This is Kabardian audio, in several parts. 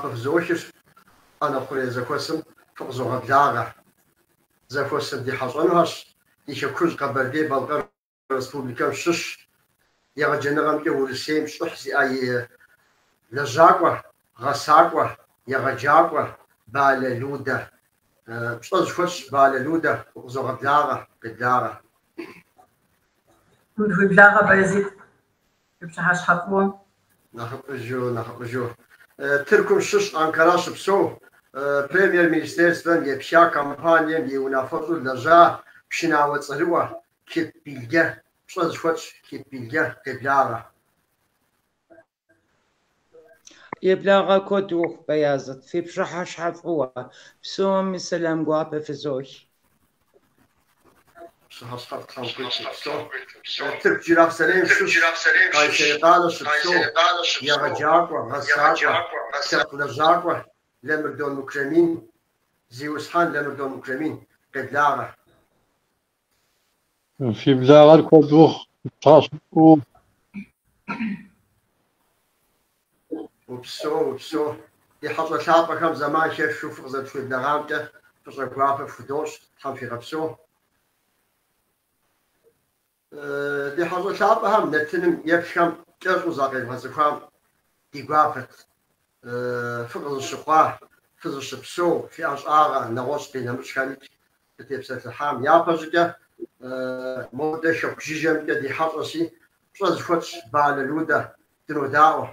гуапэ фызохыр, ӏэнэ хъурей зэхуэсым фыкъызогъэблагъэ. Зэхуэсым ди хьэщӏэнухьэщ ди хэкужь Къэбэрдей-Балъкъэр Республикэм щыщ, егъэджэныгъэмкӏэ Урысейм щӏыхь зиӏэ и лэжьакӏуэ, гъэсакӏуэ, егъэджакӏуэ Балэ Людэ. Пщӏэ зыхуэтщӏ Балэ Людэ, укъызогъэблагъэ, къеблагъэ. Уеблагъэ, Баязит. Пщыхьэщхьэ фӏыуэ. Нэхъыфӏыжу, нэхъыфӏыжу. Тыркум щыщ Анкара щыпсэу, Премьер-министерствэм епха компанием и унафэщӏу лэжьа пшынауэ цӏэрыӏуэ Кип Билге, пщӏэ зыхуэтщӏ Кип Билге, къеблагъэ. Еблагъэ куэд ухъу, Баязыт. Фи пщыхьэщхьэ фӏыуэ. Псоми сэлам гуапэ фызох. Пщыхьэщхьэфӏ Тхьэм къуит, упсэу. Тырку Джылахъстэнейм щыщ, Къайсэри къалэ щыпсэу, егъэджакӏуэ, гъэсакӏуэ, лъэпкъ лэжьакӏуэ Лэмырдон Мукремин, зиусхьэн Лэмырдон Мукремин, къеблагъэ. Фи благъэр куэд ухъу, пщыхьэщхьэ фӏыуэ. Упсэу, упсэу. Ди хьэщӏэ лъапӏэхэм зэман хэфхыу фыкъызэрытхуеблэгъамкӏэ фӏыщӏэ гуапэ фхудощӏ, Тхьэм фигъэпсэу. Ди хьэщӏэ лъапӏэхэм нэтыным еплъхэм кӏэщӏу закъевгъэцӏыхуам ди гуапэт. Фыкъызыщыхъуа, фызыщыпсэу, фи ӏэщӏагъэ, нэгъуэщӏ къинэмыщӏхэмикӏ фытепсэлъыхьам. Япэщӏыкӏэ модэ хэку жыжьэмкӏэ ди хьэщӏэщи, пщӏэ зыхуэтщӏ Балэ Людэ дынодаӏуэ.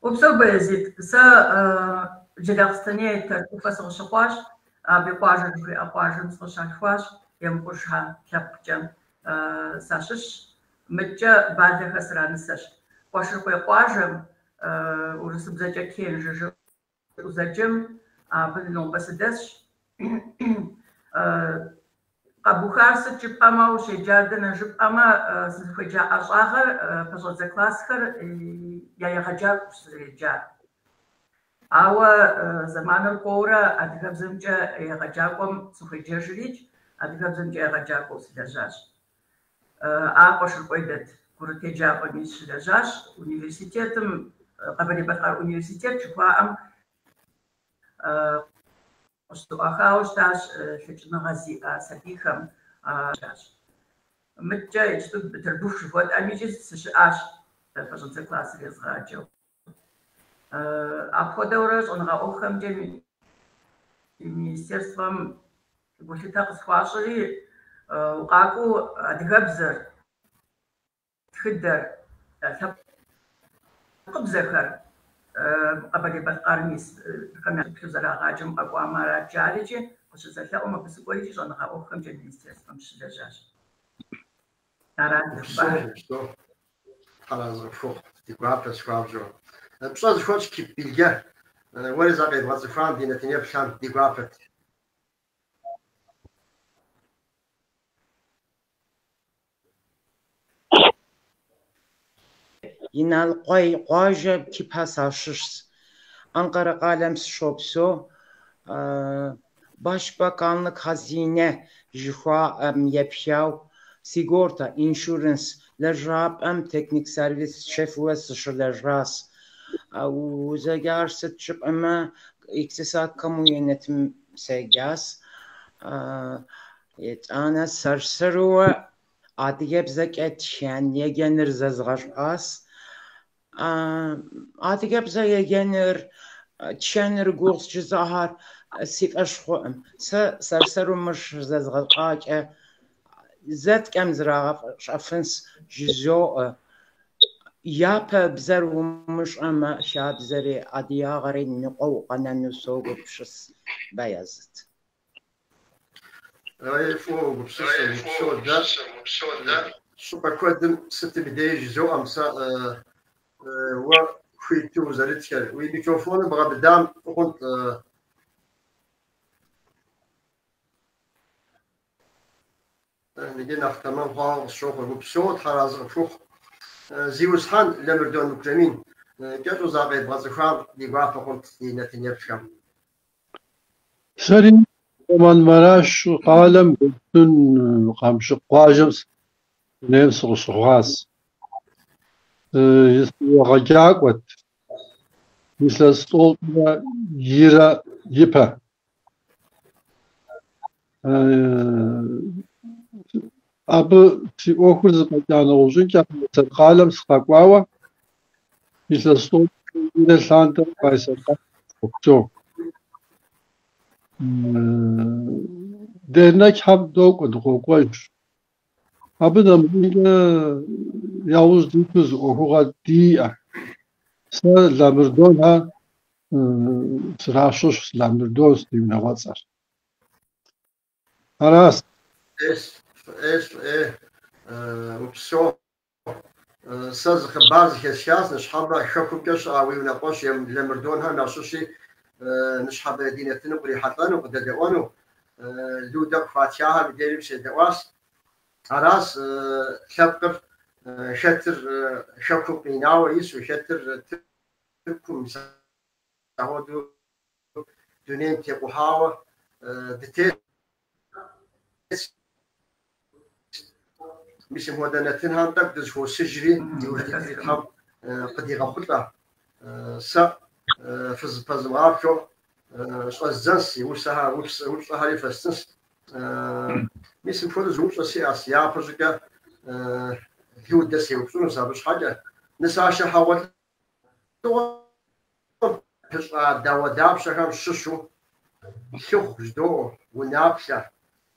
Упсэу, Баязит. Сэ Джылахъстэней Тэрч ӏуфэ сыкъыщыхъуащ, Абейкъуажэ жыхуиӏэ къуажэм сыкъыщалъхуащ, Емкъужхэ лъэпкъкӏэ сащыщщ. Мыдкӏэ Балэхэ сранысэщ. Къуэшыркъуей къуажэм, урысыбзэкӏэ Кенжэ жаӏэу зэджэм, абы нобэ сыдэсщ. Къэбухар сыт жыпӏэмэ, ущеджар дэнэ жыпӏэмэ, сызыхуеджа ӏэщӏагъэр пэщӏэдзэ классхэр я егъэджакӏуэщ сызэреджар. Ауэ зэманыр кӏуэурэ адыгэбзэмкӏэ егъэджакӏуэм сыхуеджэжрикӏ, адыгэбзэмкӏэ егъэджакӏуэу сылэжьащ. Ар Къуэшыркъуей дэт курыт еджапӏэми сыщылэжьащ, университетым, Къэбэрдей-Балъкъэр университет жыхуаӏэм къыщызэӏуахауэ щытащ лъэкӏыныгъэ зиӏэ сабийхэм. Мыдкӏэ иджыпсту Бытырбыху жыхуэтӏэм икӏи сыщыӏащ пэщӏэдзэ классыр езгъаджэу. Апхуэдэурэ щӏэныгъэ ӏуэхухэмкӏэ министерствэм гулъытэ къысхуащӏри, укъакӏуэу адыгэбзэр, тхыдэр, лъэпкъыбзэхэр Къэбэрдей-Балъкъэрым исхэм ящыплъу зэрагъаджэм къэкӏуамэ арат жарикӏи, къыщызэлъэӏум абы сыкӏуэрикӏи щӏэныгъэ ӏуэхухэмкӏэ министерствэм щылэжьащ. Арат хъыбар. Упсэу, Тхьэразэ къыпхухъу, ди гуапэщ хуабжьу. Пщӏэ зыхуэтщӏ Кип Билге, уэри закъебгъэцӏыхуам ди нэтынеплъхэм ди гуапэт. Иналкъуей къуажэ Кипхэ сащыщщ. Анкъэрэ къалэм сыщопсэу. Başbakanlık Hazine жыхуаӏэм епхау sigorta, insurance лэжьапӏэм teknik servis шефуэ сыщылэжьащ. Узэджар сыт жыпӏэмэ, İktisat Kamu Yönetim седжащ. Итӏанэ сэр-сэруэ адыгэбзэкӏэ тхэн еджэныр зэзгъэщӏащ. Адыгэбзэ еджэныр, тхэныр гугъущ жызыӏэхэр си фӏэщ хъуӏым. Сэ сэр-сэру мыр щызэзгъэщӏакӏэ зэткӏэм зрагъэщӏэфынс жызоӏэ. Япэ бзэр умыщӏэмэ, хабзэри адыгагъэри ныкъуэу къэнэну согупсыс, Баязыт. Фӏыуэ угупсысэ, упсэу дэ. Щӏыпӏэ куэдым сытым и деж жызоӏэм сэ уэ хуиту узэрытхэр. Уи микрофоныр бгъэбыдам фӏы хъунт. Иджы нэхъ тэмэм хъуауэ къысщохъур. Упсэу, Тхьэразэ къыпхухъу. Зиусхьэн Лэмырдон Мукремин, кӏэщӏу закъебгъэцӏыхуам ди гуапэ хъунт ди нэтынеплъхэм. Сэри Кахраманмараш къалэм Гёктун Къамшыкъ къуажэм дунейм сыкъыщыхъуащ. Егъэджакӏуэт илъэс тӏощӏрэ ирэ ипэ. Абы си ӏуэхур зэфӏэкӏа нэужьынкӏэ Къайсэр къалэм сыкъэкӏуауэ илъэс тӏощӏрэ ирэ лъандэм Къайсэр къалэм сопсэу. Дернекхэм докӏуэ, дыкъокӏуэж. Абы нэмыщӏынкӏэ яужь диту зы ӏуэхугъуэ диӏэ. Сэ Ламырдонхэ сращыщ, Ламырдон ди унагъуэцӏэр. Аращ. Ӏейщ, фӏы ӏейщ, фӏы ӏей, упсэу. Сэ зы хъыбар зэхэсхащ, ныщхьэбэ хэкумкӏэ щыӏэ уи унэкъуэщ Ламырдонхэм ящыщи ныщхьэбэ ди нэтыным кърихьэлӏэну, къыдэдэӏуэну. Людэ къыхуатхахэм и дежым седэӏуащ. Аращ лъэпкъыр хэтыр хэкум къинауэ ису, хэтыр Тыркум, мис апхуэдэу дунейм текъухьауэ дытетщ. Мис мыпхуэдэ нэтынхэм тӏэкӏу дызэхуосыжри, ди ужь дитри Тхьэм къыдигъэхъулӏэ. Сэ фызыпэзмыгъаплъэу щӏэздзэнщ си усэхэр, упщӏэхэри фэстынщ. Мис мыпхуэдэу зы упщӏэ сиӏэщ, япэщӏыкӏэ Людэ сеупщӏынущ абы щхьэкӏэ. Нысашэ хьэгъуэлӏыгъуэм пыщӏа дауэдапщэхэм щыщу лъыхъу жыдоӏэ, унаплъэ,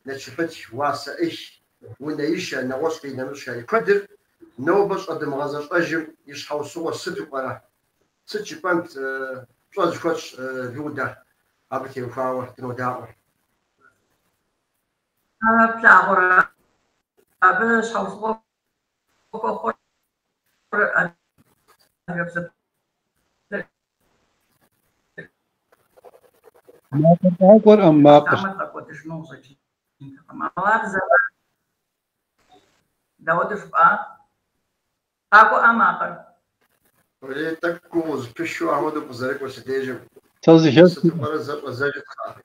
нэчыхьытх, уасэӏых, унэишэ, нэгъуэщӏ къинэмыщӏхэри. Куэдыр нобэ щӏэдымыгъэзэщӏэжым и щхьэусыгъуэр сыту пӏэрэ? Сыт жыпӏэнт пщӏэ зыхуэтщӏ Людэ абы теухуауэ дынодаӏуэ? Плъагъурэ, абы щхьэусыгъуэ хуэхъур адыгэбзэ. Макъыр къакӏуэркъым, макъыр. Къэкӏуэдыжыну къыщӏэкӏынтэкъым. Ауэ ар зэман дауэду жыпӏа? Къакӏуэӏэ макъыр? Уэлей, тӏэкӏу гугъу узыпышу апхуэдэу къызэрыкӏуэр си дежым. Сэ зэхэсхыркъым. Сыту пӏэрэ зэщӏэзэжыт кхъыӏэ?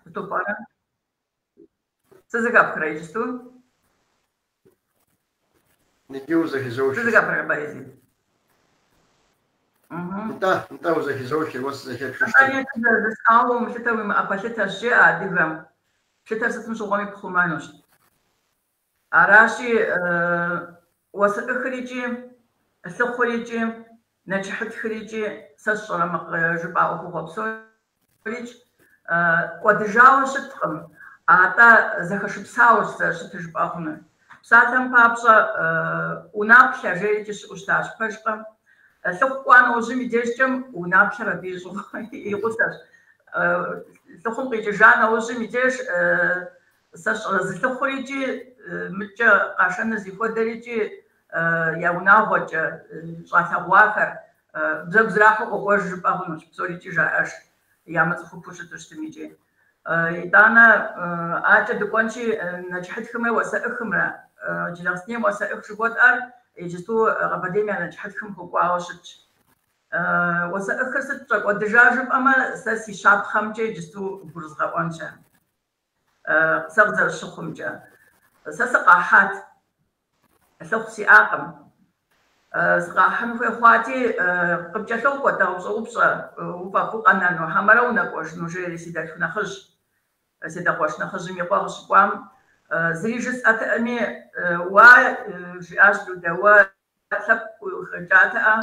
Сыту пӏэрэ? Сызэхэпхрэ иджысту? Иджы узэхызохыр. Сызэхэпхрэ, Баязид? Нтӏэ, нтӏэ, узэхызохыр, уэ сызэхэпхыу щытым. Нтӏэ, зэрыжысӏауэ умылъытэ уимыӏэ пэлъытэщ, жеӏэ адыгэм. Плъытэр сытым щыгъуэми пхъумэнущ. Аращи, уасэӏыхыр икӏи, лъыхъур икӏи, нэчыхьытхыр икӏи, сэ сщӏэрэ мы жыпӏа ӏуэхугъуэ псорикӏ кӏуэдыжауэ щыткъым, атӏэ зэхэшыпсауэщ зэрыщытыр жыпӏэ хъунур. Псалъэм папщӏэ, унаплъэ жерикӏи щыӏэу щытащ, пэжкъэ? Лъыхъу кӏуа нэужьым и дежкӏэм унаплъэр абы и гъусэщ. Лъыхъум къикӏыжа нэужьым и деж сэ сщӏэрэ зы лъыхъур икӏи, мыткӏэ къашэныр зихуэдэр икӏи, я унагъуэкӏэ щӏалъэгъуахэр бзэгу зэрахьэу къокӏуэж жыпӏэ хъунущ, псорикӏи жаӏэж, ямыцӏыхупэу щыту щытым икӏи. Итӏанэ акӏэ дыкӏуэнщи, нэчыхьытхымрэ уасэӏыхымрэ, Джылахъстэнейм уасэӏых жыхуэтӏэр иджысту Къэбэрдейм я нэчыхьытхым хуэкӏуауэ щытщ. Уасэӏыхыр сыт щӏэкӏуэдыжа жыпӏэмэ, сэ си щапхъэмкӏэ иджысту гурызгъэӏуэнщ ар. Сэ къызэрысщыхъумкӏэ, сэ сыкъахьат, лъыхъу сиӏакъым. Сыкъахьын хуей хъуати, къыпкӏэлъокӏуэ-тӏэ, ущӏоупщӏэ, уфӏэфӏу къэнэну, хьэмэрэ унэкӏуэжыну, жери си дэлъху нэхъыжь, си адэкъуэш нэхъыжьым и къуэ къыщыкӏуам, зыри жысӏэтэӏыми, уа, жиӏащ Людэ, уэ лъэпкъ ухэкӏатэӏэ,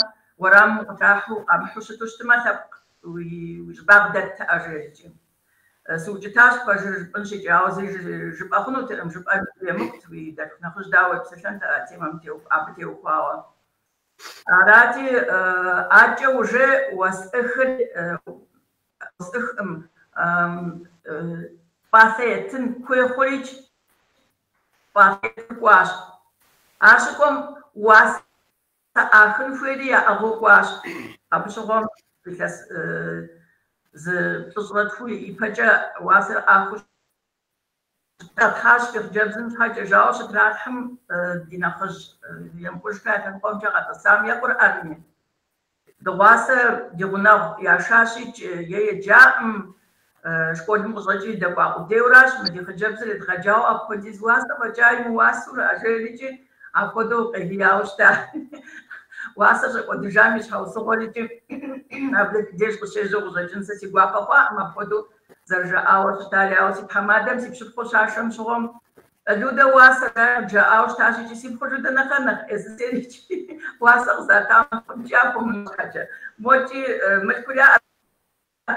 уэрамым укъытрахьу къамыхьу щыту щытмэ, лъэпкъ уи щӏыбагъ дэттэӏэ, жерикӏи. Сыукӏытащ, пэжыр жыпӏэнщ икӏи, ауэ зыри жыпӏэ хъунутэкъым, жыпӏэр емыкӏут, уи дэлъху нэхъыжь дауэ уепсэлъэнт а темэм абы теухуауэ. Арати, акӏэ уже уасэӏыхыр уасэӏыхкъым, пӏалъэ етын хуей хъурикӏ, пӏалъэ етын кӏуащ. Ар щыкӏуэм уасэ ӏахын хуейри яӏыгъыу кӏуащ. Абы щыгъуэм илъэс зы плӏыщӏрэ тху ипэкӏэ уасэр ӏахыу щытащ. Фи хъыджэбзым щхьэкӏэ жауэ щытралъхьэм ди нэхъыжь Емкъужхэ я лъэныкъуэмкӏэ къэтӏысам е къурӏэнми. Дыгъуасэ ди гъунэгъу яшащикӏ е еджаӏым, школым къыщӏэкӏри дэкӏуа къудейуэращ, мы ди хъыджэбзыр едгъэджауэ апхуэдиз уасэ фӏэкӏа имыуасэурэ, жерикӏи апхуэдэу къегияуэ щыта. Уасэр щӏэкӏуэдыжам и щхьэусыгъуэр икӏи абы деж къыщежьэу къыщӏэкӏын сэ си гуапэ хъуакъым апхуэдэу зэрыжаӏауэ щытари, ауэ си тхьэмадэм си пщыпхъур щашэм щыгъуэм Людэ уасэ жаӏауэ щытащ икӏи си пхъур Людэ нэхърэ нэхъ ӏей сысейр икӏи уасэ къызатам икӏи яхуэмынщӏ щхьэкӏэ. Мокӏи мылъкур яӏэт,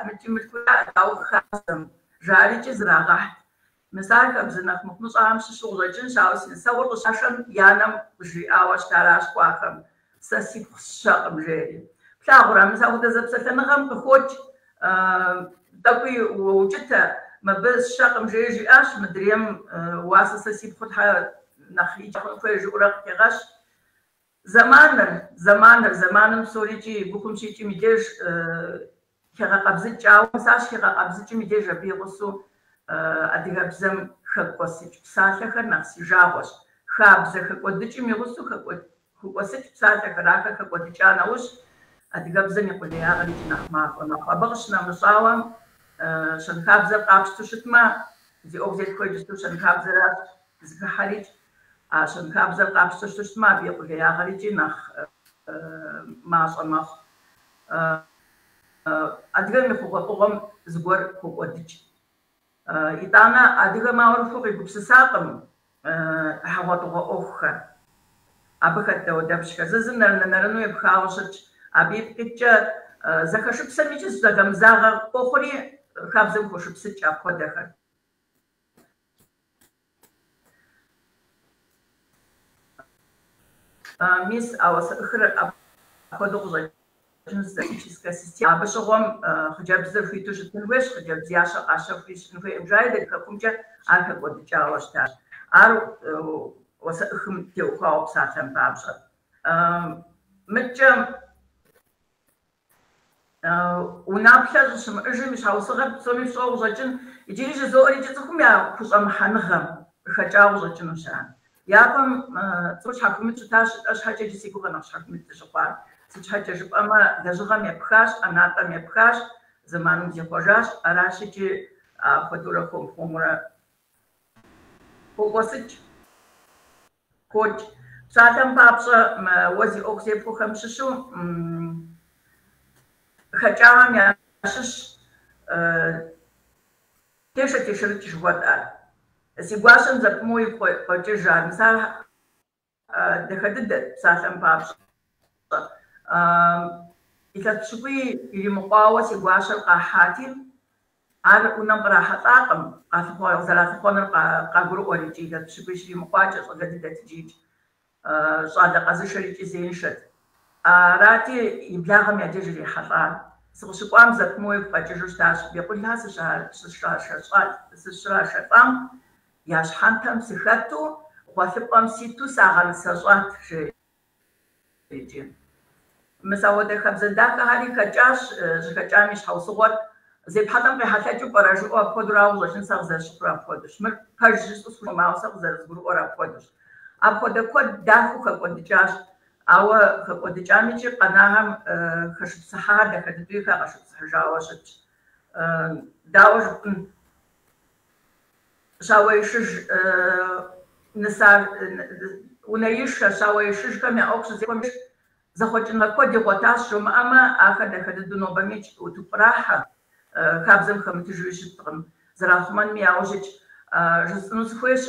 мыкӏи мылъкур яӏэт, ауэ хабзэм жари икӏи зрагъэхьт. Мис ар хабзэ нэхъ мыхъумыщӏэхэм щыщу къыщӏэкӏынщ, ауэ си нысэгъур къыщашэм и анэм къыжриӏауэ щытаращ кӏуахэм, Сэ сипхъу сщэкъым, жери. Плъагъурэ, мис апхуэдэ зэпсэлъэныгъэм къыхокӏ, тӏэкӏуи уоукӏытэ, мыбы сщэкъым, жери жиӏащ, мыдрейм уасэ сэ си пхъур тхьэ нэхъ икӏэ хъун хуей жиӏэурэ къыхегъэщ. Зэманыр, зэманыр, зэманым псорикӏи гухъум щикӏым и деж хегъэкъэбзыкӏ, ауэ мис ар щыхигъэкъэбзыкӏым и деж абы и гъусэу адыгэбзэм хэкӏуэсыкӏ псалъэхэр нэхъ си жагъуэщ. Хабзэ хэкӏуэдыкӏым и гъусэу хэкӏуэсыкӏ псалъэхэр, ахэр хэкӏуэдыкӏа нэужь, адыгэбзэм и къулеягъэр икӏи нэхъ мащӏэ мэхъу. Абы къыщынэмыщӏауэ, щэнхабзэр къапщтэу щытмэ, зи ӏуэху зетхуэр иджыпсту щэнхабзэращ зыхыхьэрикӏ, а щэнхабзэр къапщтэу щытмэ, абы и къулеягъэр икӏи нэхъ мащӏэ мэхъу. Адыгэм и хъугъуэфӏыгъуэм зыгуэр хокӏуэдыкӏ. Итӏанэ адыгэм ауэрыхуу къигупсысакъым хьэгъуэлӏыгъуэ ӏуэхухэр. Абы хэт дауэдапщхэр. Зы зым нэрынэ-нэрыну епхауэ щытщ. Абы ипкъ иткӏэ зэхэшыпсэм икӏи зэхэмызагъэ къохъури, хабзэм хошыпсыкӏ апхуэдэхэр. Мис а уасэӏыхыр апхуэдэу къыщӏэкӏынущ статическэ системэ. Абы щыгъуэм хъыджэбзыр хуиту щытын хуейщ, хъыджэбз ящэ къащэхуи щытын хуейкъым жари, дэ ди хэкумкӏэ ар хэкӏуэдыкӏауэ щытащ. Ар уасэӏыхым теухуауэ псалъэм папщӏэ. Мыдкӏэ Унаплъэ щӏыщымыӏэжым и щхьэусыгъэр псоми фщӏэуэ къыщӏэкӏын, иджыри жызоӏэр икӏи цӏыхум я хущӏэмыхьэныгъэм къыхэкӏауэ къыщӏэкӏынущ ар. Япэм цӏыхур щхьэхуимыт щытащ, жытӏэ щхьэкӏэ иджы си гугъэ нэхъ щхьэхуимыт дыщыхъуар. Сыт щхьэкӏэ жыпӏэмэ, лэжьыгъэм епхащ, ӏэнатӏэм епхащ, зэманым зихъуэжащ, аращ икӏи апхуэдэурэ хуэм-хуэмурэ хокӏуэсыкӏ. Хокӏ. Псалъэм папщӏэ, мы уэ зи ӏуэху зепхуэхэм щыщу хэкӏахэм ящыщ тешэ тешэрыкӏ жыхуэтӏэр. Си гуащэм зэпымыууэ игу къокӏыж ар. Мис ар дахэ дыдэт, псалъэм папщӏэ. Илъэс пщыкӏуий иримыкъуауэ си гуащэр къахьати, Ар унэм кърахьэлӏакъым, къызэралъыхъуэнур къагурыӏуэр икӏи илъэс пщыкӏуий щримыкъуакӏэ щӏалэ дыдэт иджыикӏ. Щӏалэ къэзышэр икӏи зеиншэт. Арати, и благъэм я деж ирихьэлӏа. Сыкъыщыкӏуам зэпымыууэ игу къэкӏыжу щытащ, Бекъулхэ сыщрашэлӏам я щхьэнтэм сыхэту, гъуэлъыпӏэм ситу сагъэнысэщӏат, жери. Икӏи. Мис ауэдэ хабзэ дахэхэри хэкӏащ, щӏыхэкӏам и щхьэусыгъуэр зепхьэлӏэм къехьэлъэкӏыу пӏэрэ жыӏэу апхуэдэурауэ къыщӏэкӏын сэ къызэрыщыхъур апхуэдэущ. Мыр пэж жысӏэу схужыӏэнукъым, ауэ сэ къызэрызгурыӏуэр апхуэдэущ. Апхуэдэ куэд дахэу хэкӏуэдыкӏащ, ауэ хэкӏуэдыкӏам икӏи къэнахэм хэшыпсыхьахэр дахэ дыдэуи хагъэшыпсыхьыжауэ щытщ. Дауэ жыпӏэн? Щауэишыж нысар унэишэ, щауэишыжхэм я ӏуэху щызехуэм зэхъуэкӏыныгъэ куэд игъуэтащ жомыӏэмэ, ахэр дахэ дыдэу нобэмикӏ утыку кърахьэ, хабзэм хэмытыжуи щыткъым, зэрахъумэнми яужь итщ. Жысӏэну сыхуейщ,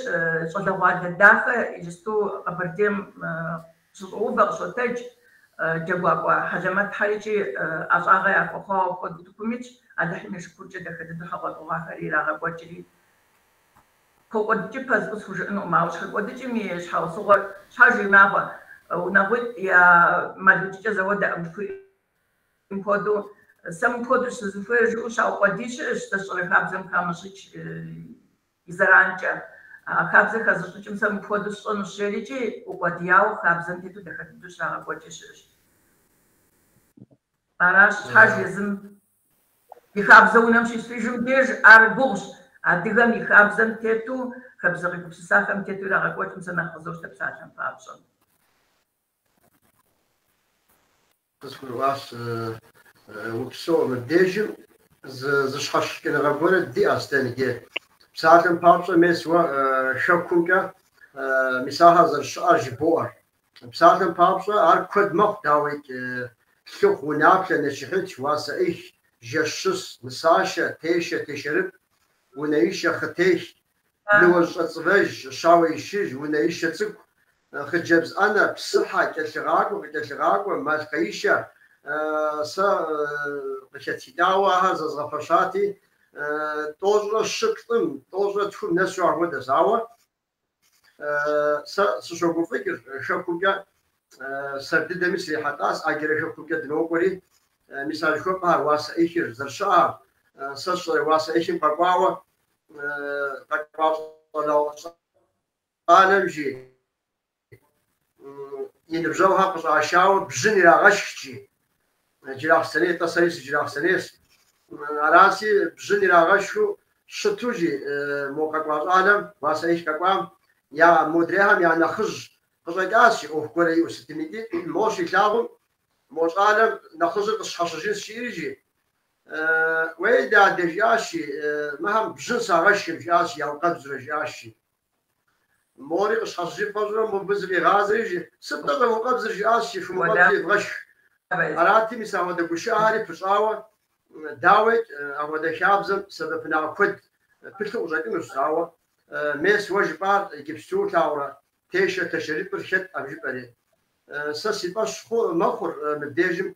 щӏалэгъуалэ дахэ иджысту Къэбэрдейм къыщыщӏоувэ, къыщотэдж, джэгуакӏуэ хьэлэмэтхэр икӏи ӏэщӏагъэ яхуэхъуауэ апхуэдэу утыкум итщ, Алыхьым и шыкуркӏэ дахэ дыдэу хьэгъуэлӏыгъуэхэри ирагъэкӏуэкӏри. Хокӏуэдыкӏыпэ жысӏэу схужыӏэнукъым, ауэ щӏыхэкӏуэдыкӏым и щхьэусыгъуэр щхьэж и унагъуэ, унагъуитӏ я мэл укӏыкӏэ зэхуэдэкъым жыхуиӏэм хуэдэу, сэ мыпхуэдэу сызыхуейр жыӏэу щаукъуэдий щыӏэщ, сэ сщӏэрэ хабзэм хамыщӏыкӏ и зэранкӏэ. А хабзэ хэзыщӏыкӏым сэ мыпхуэдэу сщӏэнущ жери икӏи укъуэдияуэ хабзэм тету дахэ дыдэу щрагъэкӏуэкӏи щыӏэщ. Аращ, щхьэж езым и хабзэ унэм щисыжым деж ар гугъущ. Адыгэм и хабзэм тету, хабзэ къигупсысахэм тету ирагъэкӏуэкӏым сэ нэхъ къызощтэ псалъэм папщӏэ. Къысхурыӏуащ упсэу мыбдежым зы зыщхьэщыкӏыныгъэ гуэр диӏэщ дэ иджы. Псалъэм папщӏэ, мес уэ хэкумкӏэ мис ахэр зэрыщыӏэр жыбоӏэр. Псалъэм папщӏэ, ар куэд мэхъу, дауикӏ, лъыхъу, унаплъэ, нэчыхьытх, уасэӏых, жэщщыс, нысашэ, тешэ, тешэрыпӏ, унэишэ, хъытех, ныуэжьщӏэцӏывэж, щауэишыж, унэишэ цӏыкӏу, хъыджэбз ӏэнэ, псыхьэ, кӏэлъыгъакӏуэ, къыкӏэлъыгъакӏуэ, малъхъэишэ. Сэ къыхэтхыкӏауэ ахэр зэзгъэпэщати, 143-м, 102-м нэсу апхуэдэщ. Ауэ сэ сыщогуфӏыкӏыр хэкумкӏэ сэр дыдэми срихьэлӏащ, ӏэджэрэ хэкумкӏэ дынокӏуэри, мис а жыхуэпӏэхэр, уасэӏыхыр зэрыщыӏэр, сэ сщӏэрэ уасэӏыхым къэкӏуауэ, къэкӏуа щӏалэм жи, и ныбжьэгъухэр къыщӏашауэ бжьын ирагъэшхт жи. Джылахъстэней, тӏэ сэри сыджылахъстэнейщ. Аращи, бжьын ирагъэшхыу щыту жи, мо къэкӏуа щӏалэм, уасэӏых къэкӏуам, я модрейхэм я нэхъыжь къыщӏэкӏащ жи, ӏуэху гуэрэ иӏэу сытым икӏи, мо щилъагъум, мо щӏалэм нэхъыжьыр къысщхьэщыжынщ жиӏэри жи, уей дадэ, жиӏащ жи, мыхэм бжьын сагъэшхым, жиӏащ, яукъэбзурэ, жиӏащ жи. Мори къыщхьэщыжын фӏэщӏурэ мобы зыкъигъазэри жи, сыт-тӏэ щӏэвукъэбзыр, жиӏащ жи, фымукъэбзу евгъэшх. Арати, мис апхуэдэ гушыӏэхэри пыщӏауэ, дауикӏ, апхуэдэ хабзэм сэбэпынагъ куэд пылъу къыщӏэкӏынущ, ауэ мес уэ жыпӏар иджыпсту лъагъурэ, тешэ тэшэрыпӏыр хэт абы жыпӏэри. Сэ си фӏэщ мэхъур мыбдежым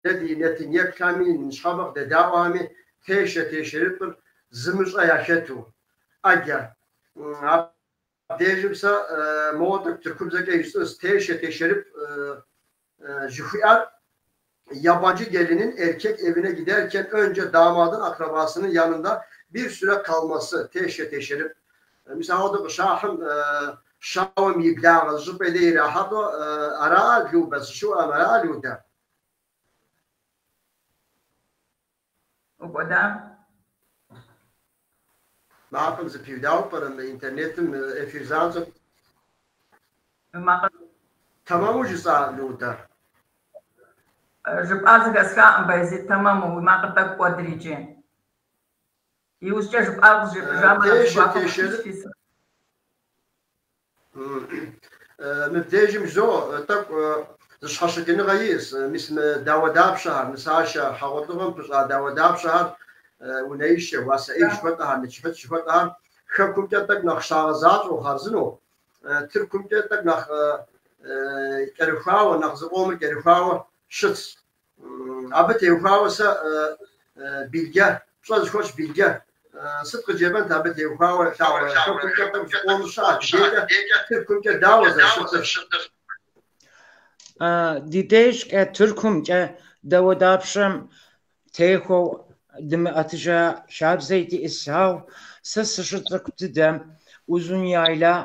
дэ ди нэтын еплъхэми, ныщхьэбэ къыдэдаӏуэхэми тешэ тешэрыпӏыр зымыщӏэ яхэту. ӏэджэ. Абдежым сэ моуэ тӏэкӏу тыркубзэкӏэ жысӏэнщ, тешэ тешэрыпӏ жыхуиӏэр yabancı gelinin erkek evine giderken önce damadın akrabasının yanında bir süre kalması, teşe teşerip. Mesela o da şahım şavım и благъэ зыщӏыпӏэ дей ирахьэлӏэу ара Любэ, сыщыуӏэм ара Людэ? Укӏуэда? Макъым зэпиудауэ пӏэрэ мы интернетым эфир занщӏэм? Мы макъыр Тэмэму жысӏа, Людэ? Жыпӏар зэхэсхакъым, Баязит, тэмэму, уи макъыр тӏэкӏу кӏуэдыр иджы. Иужькӏэ жыпӏар къызжепӏэжамэ, нэхъ Тешэ, гуапэ тешэрыпӏ. хъунщ, фи Мыбдежым жызоӏэ, тӏэкӏу зыщхьэщыкӏыныгъэ иӏэщ. Мис мы дауэдапщэхэр, нысашэ хьэгъуэлӏыгъуэм пыщӏа дауэдапщэхэр, унэишэ, уасэӏых жыхуэтӏэхэр, нэчыхьытх жыхуэтӏэхэр хэкумкӏэ тӏэкӏу нэхъ щагъэзащӏэу хъарзынэу, Тыркумкӏэ тӏэкӏу нэхъ кӏэрыхуауэ, нэхъ зыкъомыр кӏэрыхуауэ щытщ. Абы теухуауэ сэ Билгэ, пщӏэ зыхуэсщӏ Билгэ, сыт къыджепӏэнт абы теухуауэ лъагъурэ хэкумкӏэ тӏэкӏу зыкъомыр щыӏэ, дыдейкӏэ Тыркумкӏэ дауэ зэрыщытыр? Ди дежкӏэ Тыркумкӏэ дауэдапщэм техуэу дымыӏэтыжа хабзэ диӏэщ, ауэ сэ сыщыцӏыкӏу дыдэм Узун-Яйла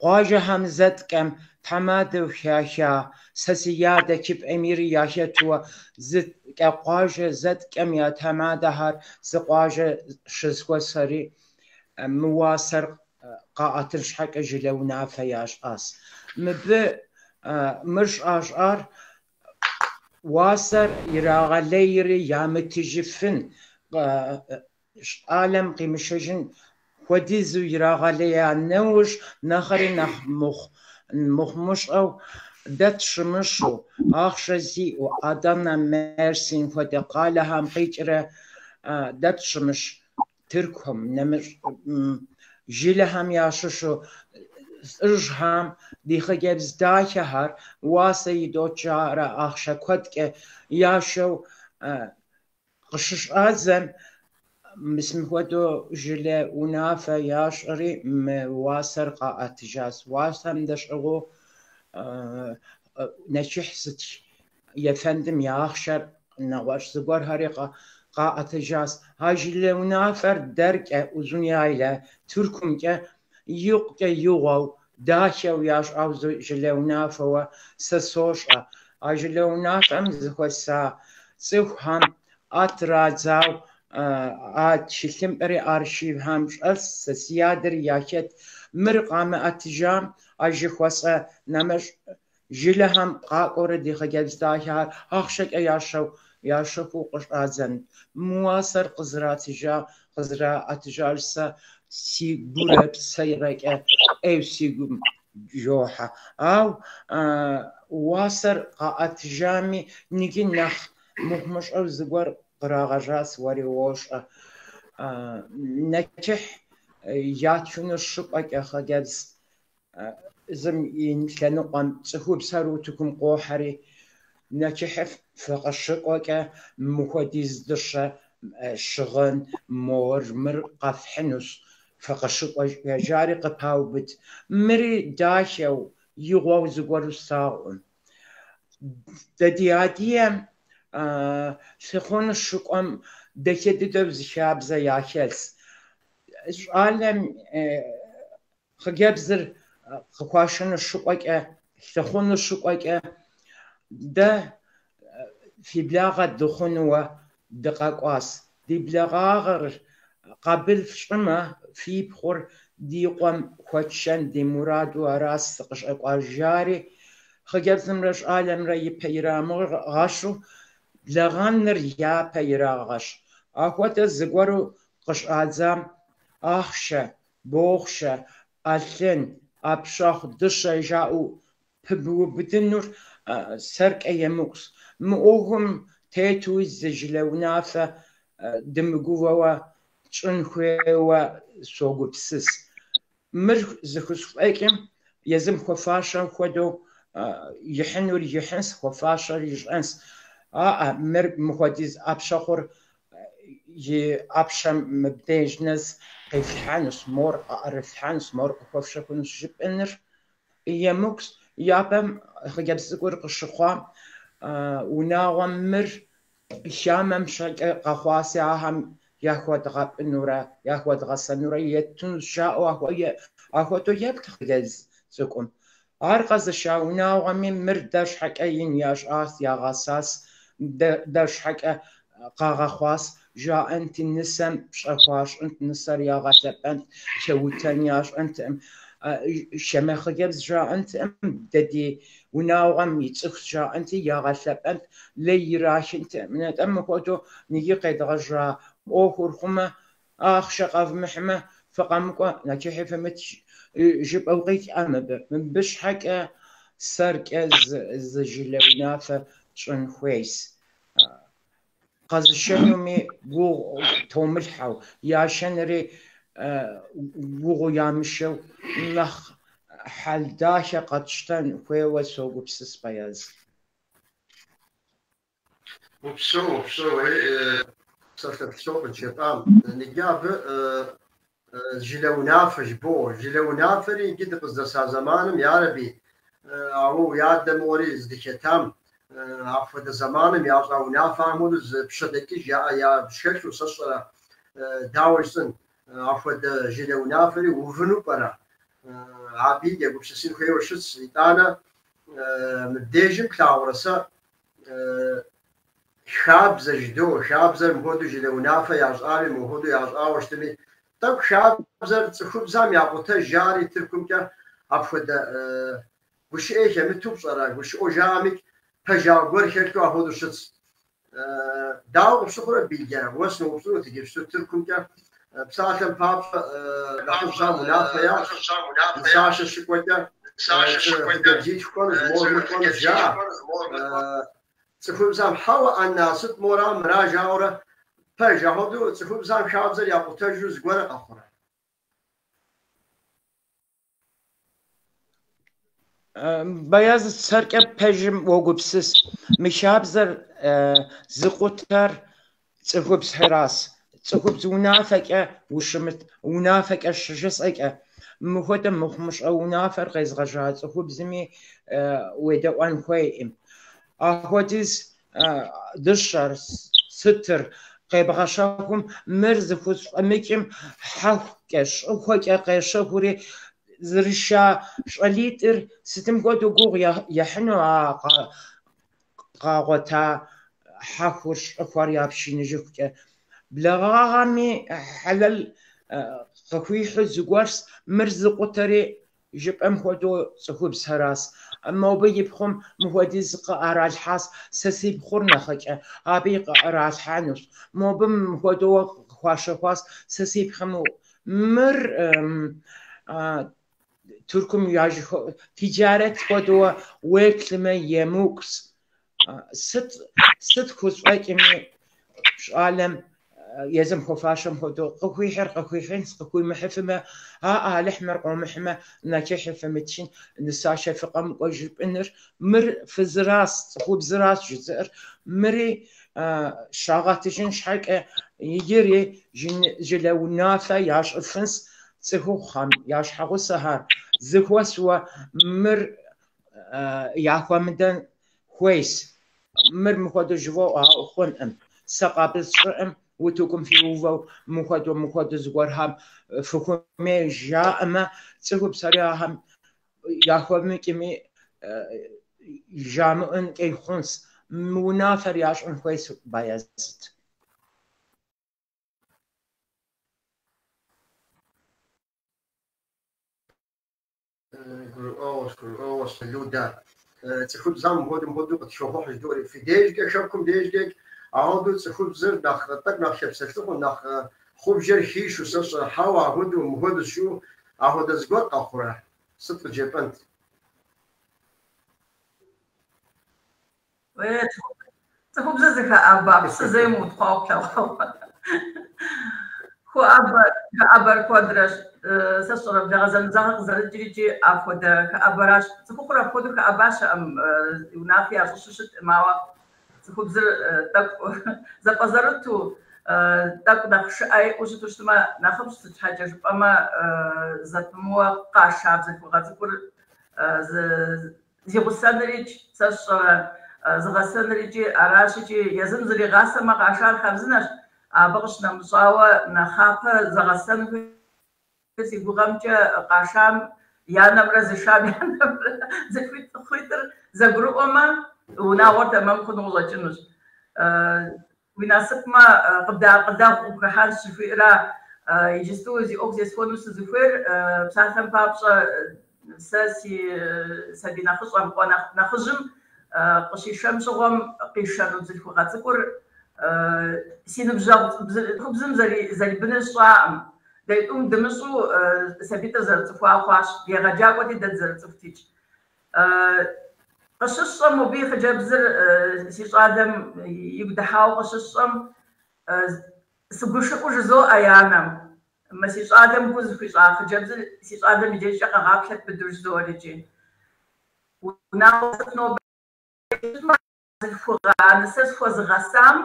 къуажэхэм зэткӏэм тхьэмадэу хаха сэ си адэ Кып Эмири яхэтуэ зыткӏэ къуажэ зэткӏэм я тхьэмадэхэр зы къуажэ щызэхуэсри мы уасэр къаӏэтын щхьэкӏэ жылэ унафэ ящӏащ. Мыбы мыр щӏащӏар уасэр ирагъэлейри ямытыжыфын, щӏалэм къимышэжын хуэдизу ирагъэлея нэужь нэхъри нэхъ мыхъумыщӏэу дэ тщымыщу, ахъшэ зиӏэу, Адана, Мерсин хуэдэ къалэхэм къикӏрэ дэ тщымыщ Тыркум, нэмыщӏ жылэхэм ящыщу лӏыжьхэм ди хъыджэбз дахэхэр уасэ идот жаӏэрэ ахъшэ куэдкӏэ ящэу къыщыщӏадзэм, мис мыхуэдэу жылэ унафэ ящӏри мы уасэр къаӏэтыжащ. Уасэм дэщӏыгъуу нэчыхь зытх ефэндым я ахъшэр нэгъуэщӏ зыгуэрхэри къаӏэтыжащ. А жылэ унафэр дэркӏэ Узун-Яйлэ Тыркумкӏэ икъукӏэ игъуэу, дахэу ящӏау жылэ унафэуэ сэ сощӏэ. А жылэ унафэм зэхуэса цӏыхухэм ӏэ традзау а тхылъымпӏэри архивхэм щӏэлъщ, сэ си адэри яхэт. Мыр къамыӏэтыжам а жыхуэсӏэ нэмыщӏ жылэхэм къакӏуэурэ ди хъыджэбз дахэхэр ахъшэкӏэ ящэу ящэхуу къыщӏадзэн. Мы уасэр къызэратыжа, къызэраӏэтыжар сэ си гурэ псэрэкӏэ ӏейу си гум жохьэ. Ауэ уасэр къаӏэтыжами, ныджы нэхъ мыхъумыщӏэу зыгуэр кърагъэжьащ, уэри уощӏэ. Нэчыхь ятхыну щыкӏуэкӏэ хъыджэбз зым и лъэныкъуэм цӏыхубзхэр утыкум къохьэри, нэчыхьыр фыкъыщыкӏуэкӏэ мыхуэдиз дыщэ щыгъын, мор, мыр къэфхьынущ, фыкъыщыкӏуэкӏэ жари къыпаубыд. Мыри дахэу, игъуэу зыгуэру слъагъуӏым. Дэ ди адыгэм лъыхъуну щыкӏуэм дахэ дыдэу зы хабзэ яхэлъщ. Щӏалэм хъыджэбзыр къыхуашэну щыкӏуэкӏэ, лъыхъуну щыкӏуэкӏэ, дэ фи благъэ дыхъунууэ дыкъэкӏуащ. Ди благъагъэр къабыл фщӏымэ, фи пхъур ди къуэм хуэтшэн ди мураду аращ дыкъыщӏэкӏуар, жари хъыджэбзымрэ щӏалэмрэ ипэ ирамыгъэщу, благъэныр япэ ирагъэщ. Ахуэдэ зыгуэру къыщӏадзам ахъшэ, бохъшэ, ӏэлъын, ӏэпщэхъу, дыщэ жаӏэу пыбубыдынур сэркӏэ емыкӏущ. Мы ӏуэхум тетуи зы жылэ унафэ дымыгувэуэ тщӏын хуейуэ согупсыс. Мыр зыхузэфӏэкӏым езым хуэфащэм хуэдэу ихьынур ихьынщ, хуэфащэр ищӏэнщ. Аӏэ, мыр мыхуэдиз ӏэпщэхъур и ӏэпщэм мыбдеж нэс къифлъхьэнущ, мор къыӏэрыфлъхьэнущ, мор къыхуэфщэхунущ жыпӏэныр емыкӏущ. Япэм хъыджэбз цӏыкӏур къыщыхъуам унагъуэм мыр хамэм щхьэкӏэ къэхъуаси, ахэм яхуэдгъэпӏынурэ, яхуэдгъэсэнурэ еттынущ жаӏэу ахуэдэу еплъ хъыджэбз цӏыкӏум. Ар къэзыша унагъуэми мыр дэр щхьэкӏэ ин ящӏащ, ягъэсащ, дэр щхьэкӏэ къагъэхъуащ жаӏэнти, нысэм пщӏэ хуащӏынт, нысэр ягъэлъэпӏэнт, хэутэн ящӏэнтэкъым, хамэ хъыджэбз жаӏэнтэкъым, дэ ди унагъуэм и цӏыхущ жаӏэнти, ягъэлъэпӏэнт, лей ирахынтэкъым. Нтӏэ мыхуэдэу ныджы къедгъэжьа ӏуэхур хъумэ, ахъшэ къэвмыхьмэ, фыкъэмыкӏуэ, нэчыхьи фымытх жыпӏэу къикӏӏэ мыбы. Мыбы щхьэкӏэ сэркӏэ зы жылэ унафэ тщӏын хуейщ. Къэзышэнуми гугъу томылъхьэу, яшэнури гугъу ямышэу нэхъ хьэл дахэ къэтщтэн хуейуэ согупсыс, Баяз. Упсэу, упсэу, псалъэ псо къыджепӏам. Ныджы абы жылэ унафэ жыбоӏэ. Жылэ унафэри иджы дыкъыздэса зэманым, ярэби, ауэ уи адэ мыгъуэри здыхэтам, апхуэдэ зэманым ящӏа унафэхэм хуэдэу зы пщэдэкӏыж яӏэ ящхэлъу сэ сщӏэрэ, дауэ жысӏэн, апхуэдэ жылэ унафэри увыну пӏэрэ? Абыи егупсысын хуейуэ щытщ. Итӏанэ мыбдежым плъагъурэ сэ хабзэ жыдоӏэ, хабзэр мыхуэдэу жылэ унафэ ящӏами, мыхуэдэу ящӏауэ щытми, тӏэкӏу хабзэр цӏыхубзэм якъутэж жари Тыркумкӏэ апхуэдэ гушыӏэ хэмыту пщӏэрэ, гушыӏэу жаӏэмикӏ пэжагъ гуэр хэлъу апхуэдэу щытщ. Дауэ къыпщыхъурэ, Билгэ? Уэ сыноупщӏынут иджыпсту Тыркумкӏэ псалъэм папщӏэ нэхъыжьхэм унафэ ящӏ, нысашэ щыкӏуэкӏэ хъыджэбзитху кӏуэнущ, мор мыр кӏуэнущ жаӏэ. Цӏыхубзэм хьэуэ, ӏэнна, сыт мора, мыра жаӏэурэ пэж, апхуэдэу цӏыхубзэм хабзэр якъутэжу зыгуэрэ къэхъурэ? Баяз, сэркӏэ пэжым уогупсыс. Мы хабзэр зыкъутэр цӏыхубзхэращ. Цӏыхубз унафэкӏэ ущымыт, унафэкӏэ щыжысӏэкӏэ, мыхуэдэ мыхъумыщӏэ унафэр къезгъэжьа цӏыхубзми уедэӏуэн хуейкъым. Ахуэдиз дыщэр, сытыр къебгъэщэхум, мыр зыхузэфӏэмыкӏым хьэхукӏэ, щӏыхуэкӏэ къещэхури, зэрыша щӏалитӏыр сытым хуэдэу гугъу ехьыну а къагъуэта хьэхур, щӏыхуэр япшыныжыхукӏэ. Благъагъэми хьэлэл къыхуихьу зыгуэрщ, мыр зыкъутэри жыпӏэм хуэдэу цӏыхубзхэращ. Мобы и пхъум мыхуэдиз къыӏэралъхьащ, сэ си пхъур нэхъыкӏэ, абыи къыӏэралъхьэнущ. Мобы мыхуэдэу къыхуащэхуащ, сэ си пхъум мыр Тыркум тиджарэт хуэдэу уеплъмэ емыкӏущ. Сыт хущӏэкӏми щӏалэм езым хуэфащэм хуэдэу къыхуихьыр къыхуихьынщ, къыхуимыхьыфмэ, аӏэ, Алыхь мыр къомыхьмэ, нэчыхьи фымытхын, нысашэ фыкъэмыкӏуэ жыпӏэныр, мыр фызыращ, цӏыхубзыращ жызыӏэр, мыри щагъэтыжын щхьэкӏэ иджыри жылэ унафэ ящӏыфынщ цӏыхухъухэм я щхьэгъусэхэр зэхуэсуэ мыр яхуэмыдэн хуейщ. Мыр мыхуэдэу жывоӏэ, ауэ хъункъым. Сэ къабыл сщӏыӏым, утыкум фиувэу мыхуэдэу, мыхуэдэу зыгуэрхэм фыхуэмей жаӏэмэ, цӏыхубзхэри ахэм яхуэмыкӏми жамыӏэнкӏи хъунщ. Мы унафэр ящӏын хуейщ Баязыт. Гурыӏуэгъуэщ, гурыӏуэгъуэщ, Людэ. Цӏыхубзхэм мыпхуэдэу мыпхуэдэу къытхохъухь жыдоӏэри. Фи дежкӏэ, хэкум дежкӏэ, апхуэдэу цӏыхубзыр нэхъ тӏэкӏу нэхъ хэпсэлъыхъуу, нэхъ хъубжэр хишу, сэ сщӏэрэ, хьэуэ, апхуэдэу, мыпхуэдэу жиӏэу, апхуэдэ зыгуэр къэхъурэ? Сыт къыджепӏэнт? Цӏыхубзыр зыхэӏэба псы зэи мыутхъуауэ плъэгъуауэ. Хоӏэбэ, хэӏэбэр куэдрэщ. Сэ сщӏэрэ благъэ зэмызэгъыр къызэрыкӏыр икӏи апхуэдэ хэӏэбэращ. Цӏыхухъур апхуэдэу хэӏэба щыӏэм, унафи ящӏыщу щыткъым, ауэ цӏыхубзыр тӏэкӏу зэпӏэзэрыту, тӏэкӏу нэхъ шыӏэ иӏэу щыту щытмэ, нэхъыфӏщ, сыт щхьэкӏэ жыпӏэмэ, зэпымыуэ къаша бзылъхугъэ цӏыкӏур зигъусэнырикӏ, сэ сщӏэрэ, зыгъэсэныр икӏи аращ икӏи езым зригъасэмэ къашар хъарзынэщ. Абы къыщынэмыщӏауэ нэхъапэ зыгъэсэн хуейр си гугъэмкӏэ къашам и анэмрэ зышам и анэмрэ цӏыхуитӏыр зэгурыӏуэмэ, унагъуэр тэмэм хъуну къыщӏэкӏынущ. Уи насыпмэ, къыбдэакъылэгъу къыпхыхьэнщ жыхуиӏэра иджысту зи ӏуэху зесхуэну сызыхуейр, псалъэм папщӏэ, сэ си сабий нэхъыщӏэм, къуэ нэхъыжьым къыщишэм щыгъуэм къишэну бзылъхугъэ цӏыкӏур си ныбжьэгъу цӏыхубзым зэрибыныр сщӏакъым. Дэ тӏум дымыщӏу сабийтӏыр зэрыцӏыхуа хъуащ, егъэджакӏуэти дэ дызэрыцӏыхутикӏ. Къыщысщӏэм, мобы и хъыджэбзыр си щӏалэм игу дыхьауэ къыщысщӏэм, сыгушыӏэу жызоӏэ и анэм. Мы си щӏалэм гу зыхуищӏа хъыджэбзыр си щӏалэм и дежкӏэ къэгъаплъэт быдэу жызоӏэр икӏи. Унагъуэ сыт нобэ щытмэ, бзылъхугъэ а нысэр схуэзыгъэсам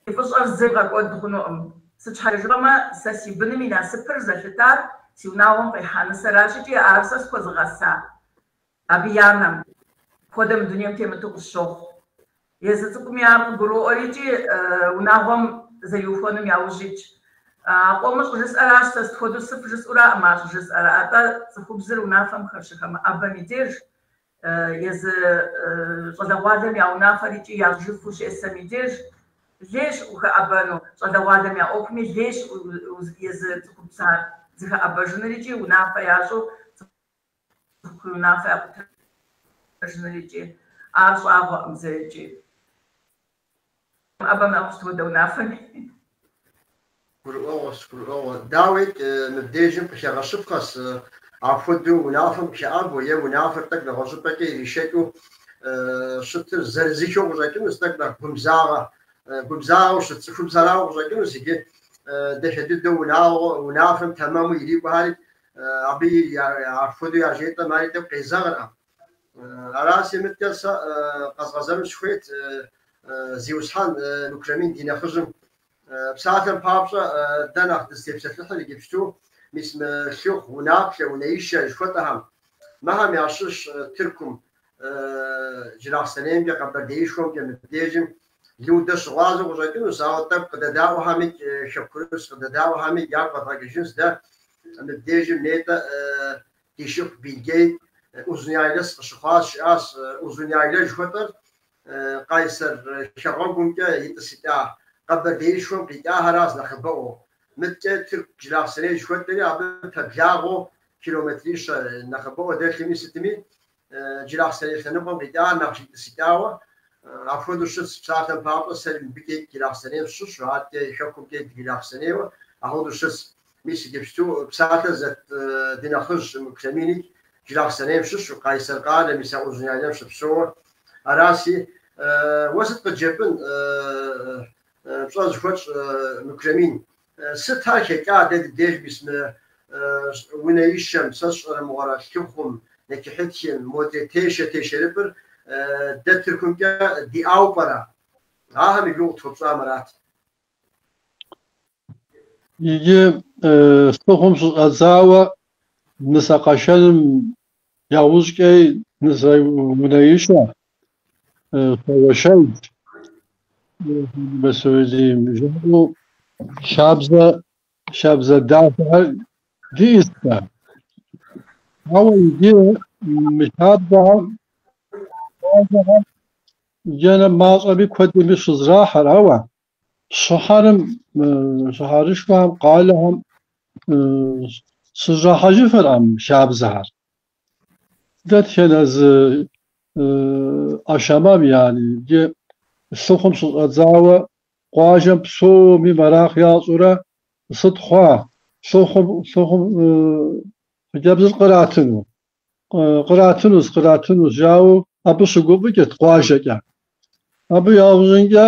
и фӏыщӏэр зэи бгъэкӏуэд хъунукъым. Сыт щхьэкӏэ жыпӏэмэ, сэ си быным и насыпыр зэлъытар си унагъуэм къихьа нысэращ икӏи ар сэ схуэзыгъэса абы и анэм хуэдэ мы дунейм темыту къысщохъу. Езы цӏыкӏуми ар къыгуроӏуэр икӏи унагъуэм зэриухуэнум яужь итщ. А къомыр щӏыжысӏэращ, сэ сыт хуэдэу сыфӏ жысӏэураӏым ар щӏыжысӏэр, атӏэ цӏыхубзыр унафэм щыхэмыӏэбэм и деж, езы щӏалэгъуалэм я унафэр икӏи ящӏыжыфу щесэм и деж, лейщ ухэӏэбэну, щӏалэгъуалэм я ӏуэхуми лейщ езы цӏыхубзхэр зыхэӏэбэжыныр икӏи унафэ ящӏу цӏыхухъу и унафэ якъутэжыныр икӏи ар щӏагъуэкъым зэи икӏи. Хэмыӏэбэм нэхъыфӏщ сыт хуэдэ унафэми. Гурыӏуэгъуэщ, гурыӏуэгъуэ. Дауикӏ, мыбдежым къыхэгъэщыпхъэщ апхуэдэу унафэм къыхэӏэбэу е унафэр тӏэкӏу нэгъуэщӏыпӏэкӏэ иришэкӏыу щытыр зырызыххэу къыщӏэкӏынущ, тӏэкӏу нэхъ гумызагъэ, гумызагъэу щыт цӏыхубзэрауэ къыщӏэкӏынущ иджы дахэ дыдэу унагъуэ, унафэм тэмэму ирикӏуэхэри абы апхуэдэу яжетӏэм ари тӏэкӏу къезэгъыркъым. Аращи, мыдкӏэ сэ къэзгъэзэну сыхуейт зиусхьэн Мукрамин ди нэхъыжьым. Псалъэм папщӏэ, дэ нэхъ дызытепсэлъыхьыр иджыпсту мис мы лъыхъу, унаплъэ, унэишэ жыхуэтӏэхэм. Мыхэм ящыщ Тыркум, Джылахъстэнеймкӏэ, Къэбэрдеишхуэмкӏэ мыбдежым Людэ щыгъуазэу къыщӏэкӏынущ, ауэ тӏэкӏу къыдэдаӏуэхэмикӏ, хэкурыс къыдэдаӏуэхэмикӏ ягу къэдгъэкӏыжынщ дэ мыбдежым нетӏэ ди шыпхъу Билгей Узуняйлэс къыщыхъуащ, жиӏащ. Узуняйлэ жыхуэтӏэр Къайсэр хэгъуэгумкӏэ итӏысыкӏа Къэбэрдеишхуэм къикӏахэращ нэхъыбэӏуэу. Мыдкӏэ Тырку Джылахъстэней жыхуэтӏэри абы пэблагъэу километрищэ нэхъыбэӏуэ дэлъми сытми. Джылахъстэней лъэныкъуэм къикӏа, нэхъ щитӏысыкӏауэ апхуэдэу щытщ, псалъэм папщӏэ, сэри мыбыкӏэ Джылахъстэнейм сыщыщу, адэкӏэ хэкумкӏэ Джылахъстэнейуэ апхуэдэу щытщ. Мис иджыпсту псалъэ зэт ди нэхъыжь Мукляминик Джылахъстэнейм щыщу, Къайсэр къалэм, мис а Узуняйлэм щыпсэууэ. Араси, уэ сыт къыджепӏэн, пщӏэ зыхуэтщӏ Муклямин? Сыт ар хэкӏа дэ ди деж мис мы унэишэм, сэ сщӏэрэ мыгъуэрэ лъыхъум, нэчыхьытхым, модрей тешэ тешэрыпӏыр дэ Тыркумкӏэ диӏауэ пӏэрэ? Ахэм и гугъу къытхуэпщӏам арат. Иджы лъыхъум щыщӏэдзауэ нысэ къэшэным яужькӏэ нысэ унэишэ, щауэшэж, жаӏэу хабзэ дахэхэр диӏэт. Ауэ иджы мы хабзэхэм иджы мащӏэми куэдми щызэрахьэр, ауэ щыхьэрым, щыхьэрышхуэхэм, къалэхэм щызэрахьэжыфыркъым хабзэхэр. Дэтхэнэ зы ӏэшэмэм, яни, иджы лъыхъум щыщӏэдзауэ къуажэм псоми мэракъ ящӏурэ сыт хъуа? Лъыхъум хъыджэбзыр къратыну. Къратынущ, къратынущ, жаӏэу абы щыгуфӏыкӏырт къуажэкӏэ. Абы яужьынкӏэ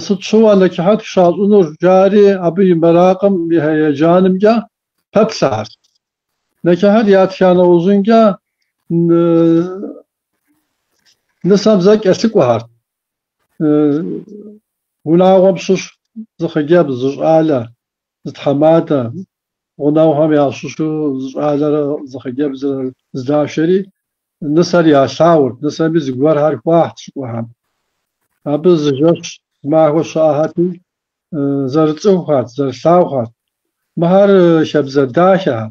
сыт щыгъуэ нэчыхьытх щащӏынур жари абы и мэракъым и еджанымкӏэ пэплъэхэрт. Нэчыхьыр ятха нэужьынкӏэ нысэм зэ кӏэлъыкӏуэхэрт. Унагъуэм щыщ зы хъыджэбз, зы щӏалэ, зы тхьэмадэ, гъунэгъухэм ящыщу зы щӏалэрэ зы хъыджэбзрэ здашэри нысэр ялъагъурт, нысэми зыгуэрхэр хуахьт щыкӏуэхэм. Абы зы жэщ махуэ щыӏэхэрти, зэрыцӏыхухэрт, зэрылъагъухэрт. Мыхэр хабзэ дахэхэр.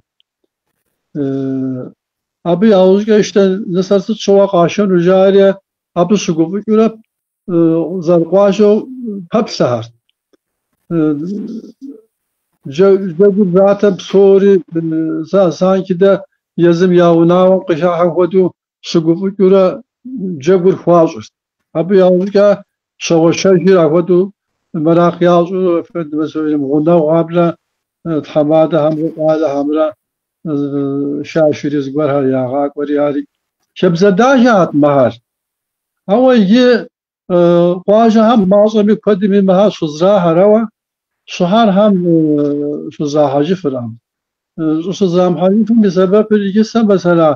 Абы яужькӏэ ищтэ нысэр сыт щыгъуэ къашэну жари абы щыгуфӏыкӏыурэ зэрыкъуажэу пэплъэхэрт. Джэгур затэм псори санкидэ езым я унагъуэм къыхыхьэ хуэдэу щыгуфӏыкӏыурэ джэгур хуащӏырт. Абы яужькӏэ щауэшэжыр апхуэдэу мэракъ ящӏу гъунэгъухэмрэ тхьэмадэхэмрэ щӏалэхэмрэ шашыри зыгуэрхэр ягъакӏуэри ари хабзэ дахэхэт мыхэр. Ауэ иджы къуажэхэм мащӏэми куэдми мыхэр щызэрахьэр, ауэ щыхьэрхэм щызэрахьэжыфыркъым. Щӏыщызэрамыхьэжыфым и сэбэпыр иджы сэ мэсэла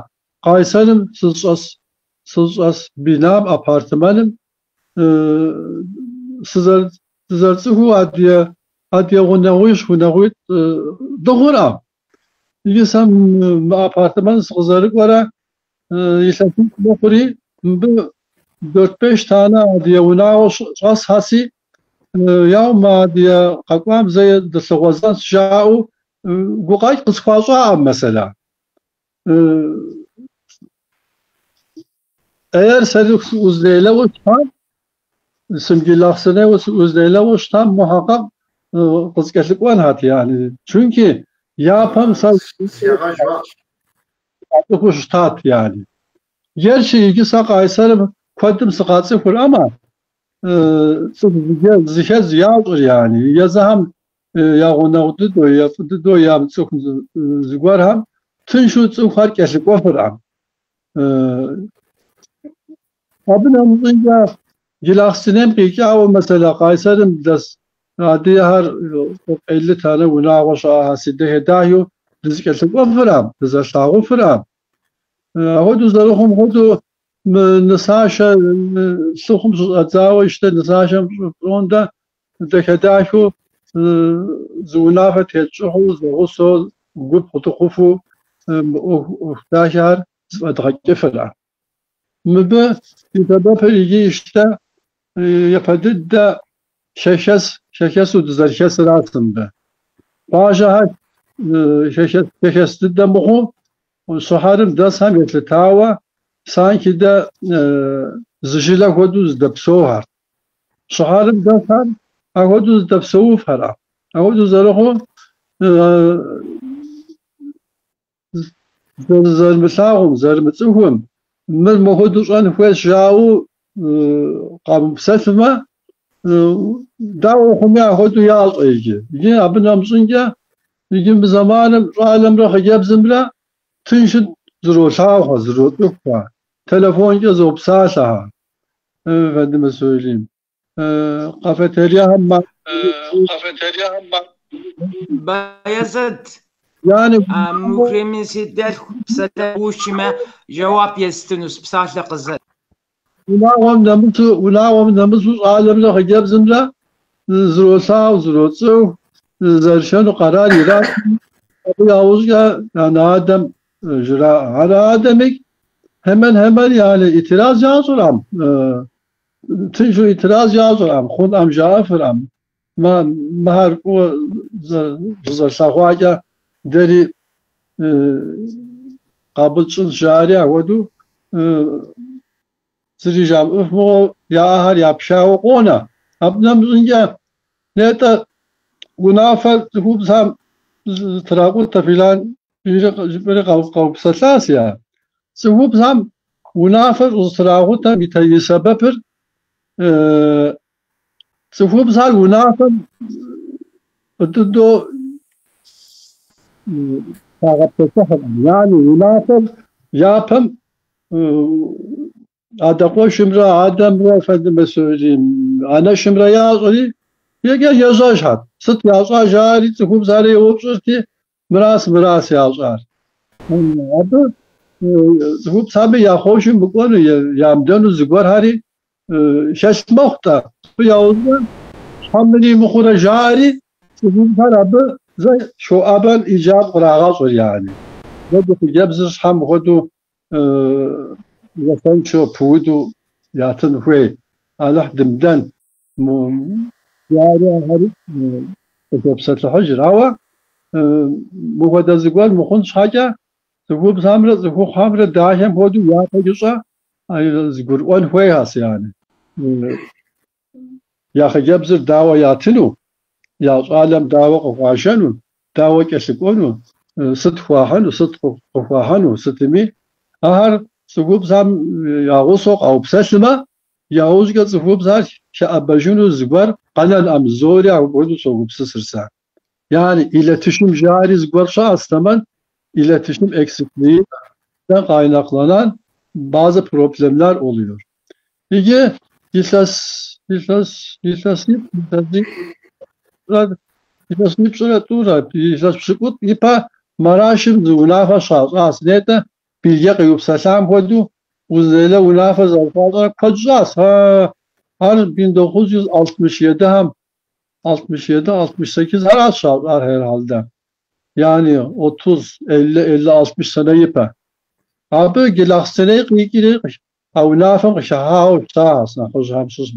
Къайсэрым сызыщӏэс бинам, апартаментым сызэрыцӏыхуу адыгэ гъунэгъуищ, гъунэгъуитӏ дыхъуркъым. Иджы сэ мы апартаментым сыкъызэрыкӏуэрэ илъэситӏ мыхъури, мыбы 4-5 танэ адыгэ унагъуэ щӏэсхэси, яу мы адыгэ къэкӏуам зэ дылъыгъуэзэнщ жаӏэу гукъэкӏ къысхуащӏакъым мэсэла. Eğer сэри Узнейлэуэ щытам, сымджылахъстэнейуэ Узнейлэуэ щытам, мухьэкъэкъ къыскӏэлъыкӏуэнхэт, яни. Чунки япэм сэ цӏыхуу щытат, яни. Герчи иджы сэ Къайсэрым куэдым сыкъацӏыхур, ама цӏыху зыхэз ящӏыр, яни. Езыхэм я гъунэгъу дыдэу, я фӏы дыдэу ямыцӏыху зыгуэрхэм тыншу цӏыхухэр кӏэлъыкӏуэфыркъым. Абы нэмыщӏынкӏэ Джылахъстэнейм къикӏауэ мэсэла Къайсэрым дэс адыгэхэр 50 танэ унагъуэ щыӏэхэси дахэ-дахэу дызэкӏэлъыкӏуэфыркъым, дызэлъагъуфыркъым. Апхуэдэу зэрыхъум хуэдэу мы нысашэ лъыхъум щыщӏэдзауэ ищтэ нысашэм пщӏондэ дахэ-дахэу зы унафэ тетщӏыхьу, зэгъусэу гуп дыхъуфу мы ӏуэху дахэхэр зэфӏэдгъэкӏыфыркъым. Мыбы и сэбэпыр иджы ищтэ япэ дыдэ хэхэсу дызэрыхэсырат мыбы. Къуажэхэр хэхэс дыдэ мыхъуу щыхьэрым дэсхэм елъытауэ санкидэ зы жылэ хуэдэу зыдэпсэухэр. Щыхьэрым дэсхэр апхуэдэу зыдэпсэуфхэркъым. Апхуэдэу зэрыхъуу зэрымылъагъум, зэрымыцӏыхум, Мыр мыхуэдэу щӏэн хуейщ жаӏэу къамыпсэлъмэ, дауэ хъуми ахуэдэу ящӏэ иджы. Иджы абы нэмыщӏынкӏэ, иджы мы зэманым щӏалэмрэ хъыджэбзымрэ тыншу зэролъагъухэ, зэроцӏыхухэ, телефонкӏэ зопсалъэхэ. Efendime söyleyeyim. Kafeteryaхэм Баязэт, Yani Мукремин си дэлъху псалъэ жэуап естынущ, псалъэ къызэт. Унагъуэм нэмысу щӏалэмрэ хъыджэбзымрэ зэролъагъу, зэроцӏыху, зэрышэну къэрар ират. Абы яужькӏэ анэ-адэм жраӏэ. Анэ-адэми hemen yani itiraz ящӏырам. Тыншу itiraz ящӏырам, хъунӏэм жаӏэфырам. Мыхэр фӏыуэ зэрылъэгъуакӏэ дэри къабыл тщӏынщ жари апхуэдэу зыри жамыӏэф мыгъуэу я ӏэхэр япшауэ къонэ. Абы нэмыщӏынкӏэ нетӏэ унафэр цӏыхубзхэм зытракъутэ филан жыпӏэри къэупсэлъащ я. Цӏыхубзхэм унафэр щӏызытракъутэм и сэбэпыр цӏыхубзхэр унафэм фӏы дыдэу хагъэпсэлъыхьыркъым. Yani унафэр япэм адэ къуэшымрэ адэмрэ efendime söyleyeyim анэшымрэ ящӏэри екӏэ ежьэжхьэт. Сыт ящӏа жари цӏыхубзхэри еупщӏырти, мырас мырас ящӏар. Абы цӏыхубзхэми я хъуэшым мыкӏуэну, ямыдэну зыгуэрхэри хэлъ мэхъу-тӏэ. Абы яужькӏэ щхьэмыри мыхъурэ жаӏэри цӏыхубзхэр абы зэ щоӏэбэр иджаб кърагъэщӏыр yani. Дэ ди хъыджэбзыр щхьэм хуэдэу уасэншэу пыуду ятын хуей. Алыхь дымдэн. Жари ахэри къыхопсэлъыхьыжыр. Ауэ мыхуэдэ зыгуэр мыхъун щхьэкӏэ цӏыхубзхэмрэ цӏыхухъухэмрэ дахэм хуэдэу япэкӏэ зыгурыӏуэн хуейхэщ yani. Я хъыджэбзыр дауэ ятыну, я щӏалэм дауэ къыхуашэну, дауэ кӏэлъыкӏуэну, сыт хуахьыну, сыт къыхуахьыну, сытми. Ахэр цӏыхубзхэм я гъусэу къаупсэлъмэ, яужькӏэ цӏыхубзхэр хэӏэбэжыну зыгуэр къэнэнӏэм зори апхуэдэу согупсысыр сэ. Yani iletişim жари зыгуэр щыӏэщ, тэмэм iletişim eksikliğinden kaynaklanan bazı problemler oluyor. Иджы илъэсипщӏрэ тӏурэ, илъэс пщыкӏутӏ ипэ Марашым зы унафэ щащӏащ. Нетӏэ Билге къиупсэлъам хуэдэу Узунейлэ унафэ зэрыхуащӏар куэд щӏащ. Ар 1967-хэм, 67, 68 аращ щащӏар herhalde. Yani 30, 50, 50, 60 sene ипэ. Абы Джылахъстэней къикӏри а унафэм къыхыхьауэ щытащ нэхъыжьхэм щыщ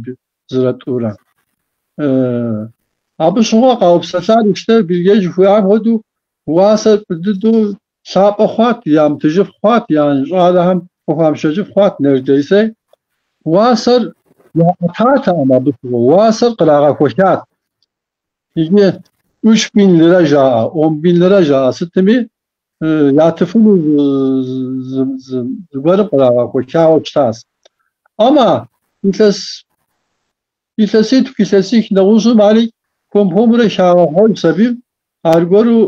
зырэ тӏурэ. Абы щыгъуэ къаупсэлъар ищтэ Билге жыхуиӏам хуэдэу уасэр фӏы дыдэу лъапӏэ хъуат, ямытыжыф хъуат, yani щӏалэхэм къыхуамышэжыф хъуат neredeyse. Уасэр яӏэтатэкъым абы щыгъуэ, уасэр кърагъэхуэхат. Иджы 3000 лирэ жаӏэ, 10,000 лирэ жаӏэ, сытми ятыфыну зыгуэрым кърагъэхуэхауэ щытащ. Ama илъэситху, илъэсих нэгъуэщӏым ари хуэм-хуэмурэ хагъэхъуэж сабийм аргуэру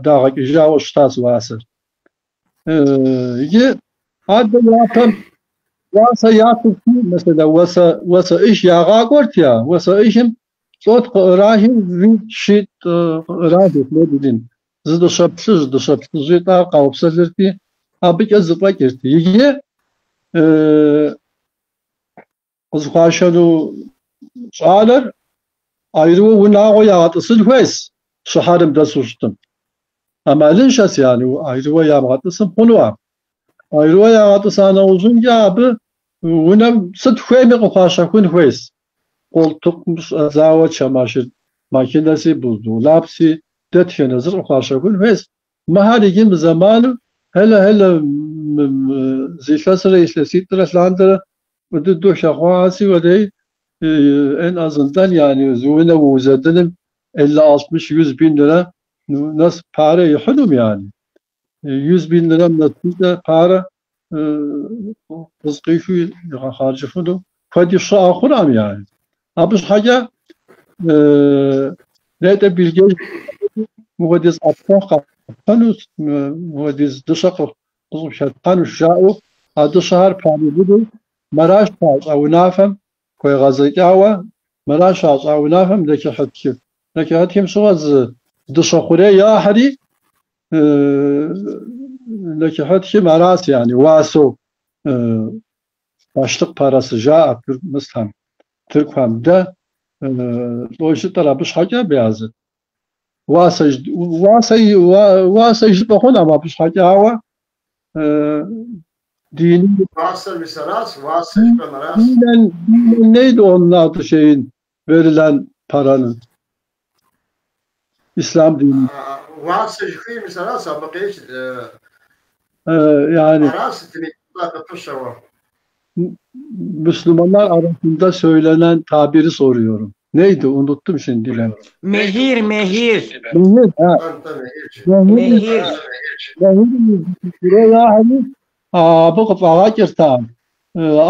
дагъэкӏыжауэ щытащ уасэр. Иджы адэ япэм уасэ ятырти, mesela уасэӏых ягъакӏуэрт я, уасэӏыхым лӏот къыӏырахым витӏ, щитӏ къыӏырахырт, не bileyim. Зы дыщэ плъыжь, дыщэ плъыжьитӏ ар къаупсэлъырти, абыкӏэ зэфӏэкӏырт. Иджы къызыхуашэну щӏалэр айрыуэ унагъуэ ягъэтӏысын хуейщ щыхьэрым дэсу щытым. Ӏэмалыншэщ yani, айрыуэ ямыгъэтӏысым хъунуӏэм. Айрыуэ ягъэтӏыса нэужьынкӏэ абы унэм сыт хуейми къыхуащэхун хуейщ. Къолтыкъум щӏэдзауэ çamaşır makinesi, buzdolapsi, дэтхэнэ зыр къыхуащэхун хуейщ. Мыхэр иджы мы зэманым hele зы илъэсрэ илъэситӏрэ лъандэрэ фӏы дыдэу хэхъуащи уэдей en azından yani зы унэ уузэдыным 50, 60, 100 bin lira нэс para ихьынум yani. 100 bin lira нэсыкӏэ para Къызкъихыу игъэхъарджыфыну куэди щыӏэ хъураӏым yani. Абы щхьэкӏэ нетӏэ Билгеж мыхуэдиз ӏэпхъуэ къэпхьынущ, мыхуэдиз дыщэ къыщӏыпхэтхьэнущ жаӏэу а дыщэхэр памыубыду Мараш щащӏа унафэм хуегъэзэкӏауэ, Мараш щащӏа унафэм нэчыхьытхым. Нэчыхьытхым щыгъуэ зы дыщэ хъурей яхьри нэчыхьытхым аращ yani уасэу başlık parası жаӏэ мыслъэм, Тыркухэм. Дэ лӏо жытӏэр абы щхьэкӏэ Бейазыт. Уасэ уасэ уасэ жыпӏэ хъунукъым абы щхьэкӏэ, ауэ dini Уасэр мис аращ, уасэ жыпӏэм аращ. Dinen, dinen neydi onun adı şeyin verilen paranın? İslam dini. Уасэ жыхуиӏэр мис аращ, абы къещ Yani аращ сытми къыпыщэуэ. Müslümanlar arasında söylenen tabiri soruyorum. Neydi? Unuttum şimdi ben. Mehir, mehir. Mehir, ha. Нтӏэ, мехир. Mehir, Mehir. mehir yani абы къыфӏагъэкӏыртэкъым.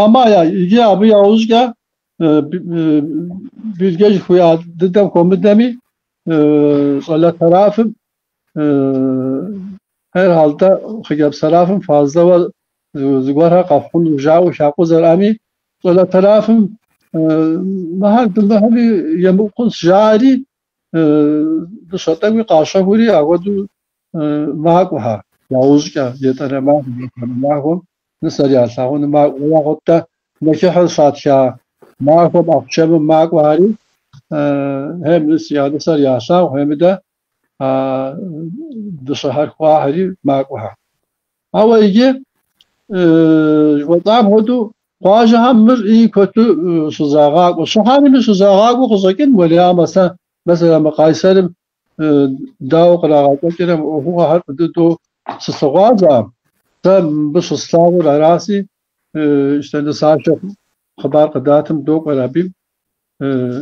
Ama ya иджы абы яужькӏэ Билге жыхуиӏа дыдэм хуэмыдэми щӏалэ тарафым herhalde хъыджэбз тарафым фазлэуэ зыгуэрхэр къэфхьуну жаӏэу хакъузэрӏэми щӏалэ тарафым мыхэр дымыхьми емыкӏу хъунщ жаӏэри дыщэ тӏэкӏуи къащэхури апхуэдэу макӏуэхэр яужькӏэ етӏанэ махуэм, еханэ махуэм нысэр ялъагъуну макӏуэ. Ягъуэтэ нэчыхьыр щатха махуэм ахъшэмым макӏуэхэри хем ныс я нысэр ялъагъу, хемыдэ дыщэхэр хуахьри макӏуэхэр. Ауэ иджы жыхуэтӏам хуэдэу къуажэхэм мыр и куэду щызагъакӏуэ. Щыхьэрми щызагъакӏуэ къыщӏэкӏын уэлей, сэ mesela мы Къайсэрым дауэ кърагъэкӏуэкӏрэ мы ӏуэхугъуэхэр фӏы дыдэу сылъыгъуазэкъым. Сэ мыбы щыслъагъур араси, işte нысашэ хъыбар къыдатым докӏуэр абы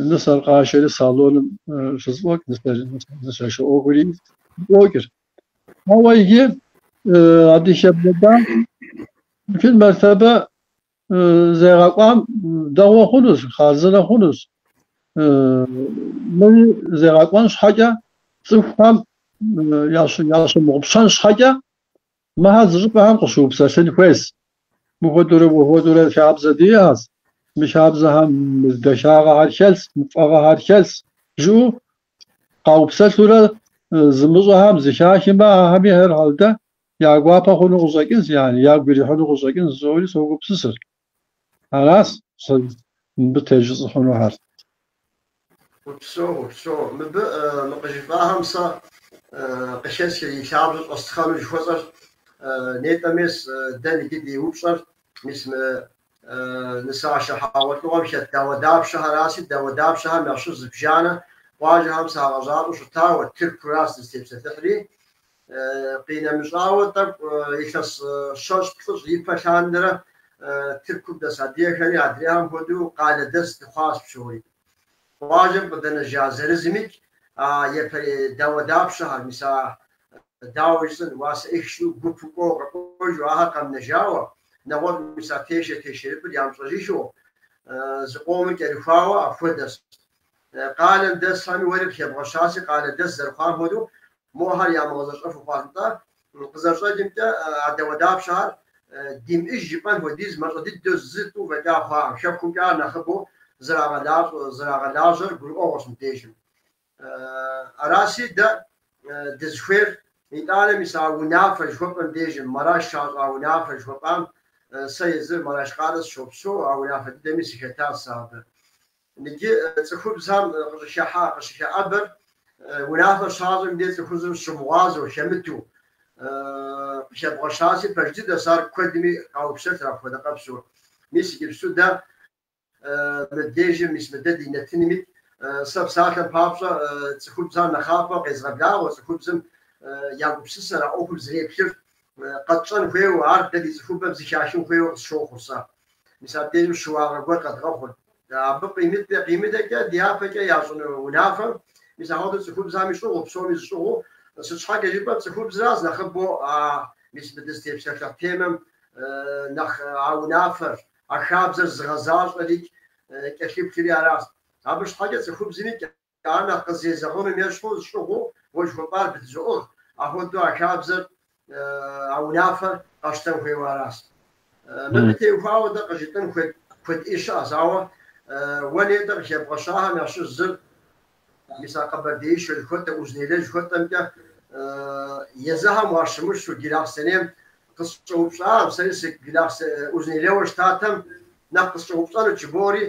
нысэр къашэри салоным щызэфӏокӏ, нысашэ ӏуэхури зэфӏокӏыр. Ауэ иджы адыгэбзэдам mümkün mertebe зегъэкӏуам дэгъуэ хъунущ, хъарзынэ хъунущ. Мыри зегъэкӏуэн щхьэкӏэ цӏыхухэм ящымыгъупщэн щхьэкӏэ мыхэр зы щӏыпӏэхэм къыщыупсэлъын хуейщ. Мыхуэдурэ мыхуэдурэ хабзэ диӏэщ. Мы хабзэхэм дахагъэхэр хэлъщ, мы фӏыгъэхэр хэлъщ жыӏэу къаупсэлъурэ зымыщӏэхэм зыхахмэ, ахэми herhalde я гуапэ хъуну къыщӏэкӏынщ, yani ягу ирихьыну къыщӏэкӏынщ, жысӏэури согупсысыр. Аращ сэ мыбы тежысӏыхьынухэр. Упсэу, упсэу. Мыбы мы къыжыфӏахэм сэ къыхэсхыр и лъабжьэ щӏэстхъэну жыхуэсӏэр нетӏэ мес дэ иджы ди упщӏэр мис мы нысашэ хьэгъуэлӏыгъуэм хэт дауэдапщэхэращи, дауэдапщэхэм ящыщ зыбжанэ къуажэхэм сагъэщӏащӏэу щытауэ Тыркуращ дызытепсэлъыхьри. Къинэмыщӏауэ тӏэкӏу илъэс 30-плӏыщӏ ипэ лъандэрэ Тыркум дэс адыгэхэри адрейхэм хуэдэу къалэдэс дыхъуащ псори. Къуажэм къыдэнэжа зырызымикӏ а япэрей дауэдапщэхэр, мис а дауэ жысӏэн, уасэӏыхщу гупу кӏуэуэ къэкӏуэжу ахэр къэмынэжауэ, нэгъуэщӏ мис а тешэ тешэрыпӏыр ямыщӏэжыхыу зыкъомыр кӏэрыхуауэ апхуэдэщ. Къалэм дэсхэми уэри къыхэбгъэщащи, къалэдэс зэрыхъуам хуэдэу мохэр ямыгъэзэщӏэфу хъуащ. Нтӏэ, къызэрыщӏэкӏымкӏэ а дауэдапщэхэр димыӏыж жыпӏэн хуэдиз мащӏэ дыдэу зы тӏу фӏэкӏа хъуакъым. Хэкумкӏэ ар нэхъыбэу зэрагъэлажьэр гурыӏуэгъуэщ мыбдежым. Аращи, дэ дызыхуейр итӏанэ мис а унафэ жыхуэпӏэм дежым, Мараш щащӏа унафэ жыхуэпӏам, сэ езыр Мараш къалэ сыщопсэу, а унафэ дыдэми сыхэтащ сэ абы. Иджы цӏыхубзхэм къыщӏыхыхьа, къыщыхэӏэбэр унафэ щащӏым деж цӏыхубзым щымыгъуазэу, хэмыту къыхэбгъэщащи, пэж дыдэщ ар куэдми къаупсэлъыр апхуэдэ къэпсу. Мис иджыпсту дэ мыбдежым, мис мы дэ ди нэтынми, сэ псалъэм папщӏэ цӏыхубзхэр нэхъапэ къезгъэблагъэу, цӏыхубзым я гупсысэр, а ӏуэхум зэреплъыр къэтщӏэн хуейуэ, ар дэ ди цӏыхубэм зыхахын хуейуэ къысщохъур сэ. Мис абдежым щыуагъэ гуэр къэдгъэхъур. Абы къимыдэкӏэ дяпэкӏэ ящӏыну унафэм, мис апхуэдэу цӏыхубзхэми щӏыгъуу, псоми зыщӏыгъуу, сыт щхьэкӏэ жыпӏэм цӏыхубзращ нэхъыбэу а мис мы дызытепсэлъыхь темэм Нэхъ а унафэр, а хабзэр зыгъэзащӏэрикӏ кӏэлъыплъри аращ. Абы щхьэкӏэ цӏыхубзымикӏ ар нэхъ къызезэгъынум ещхьу щӏыгъуу уэ жыхуэпӏар бдызоӏыгъ, апхуэдэу а хабзэр, а унафэр къэщтэн хуейуэ аращ. Мыбы теухуауэ дэ къыжытӏэн куэд ӏей щыӏэщ, ауэ уэ нетӏэ къыхэбгъэщахэм ящыщ зыр, мис а къэбэрдеишэ жыхуэтӏэ, Узун-Яйлэ жыхуэтӏэмкӏэ езыхэм уащымыщу Джылахъстэнейм къысщӏэупщӏам, сэри сы Узун-Яйлэуэ щытатэм нэхъ къысщӏэупщӏэнут жыбори,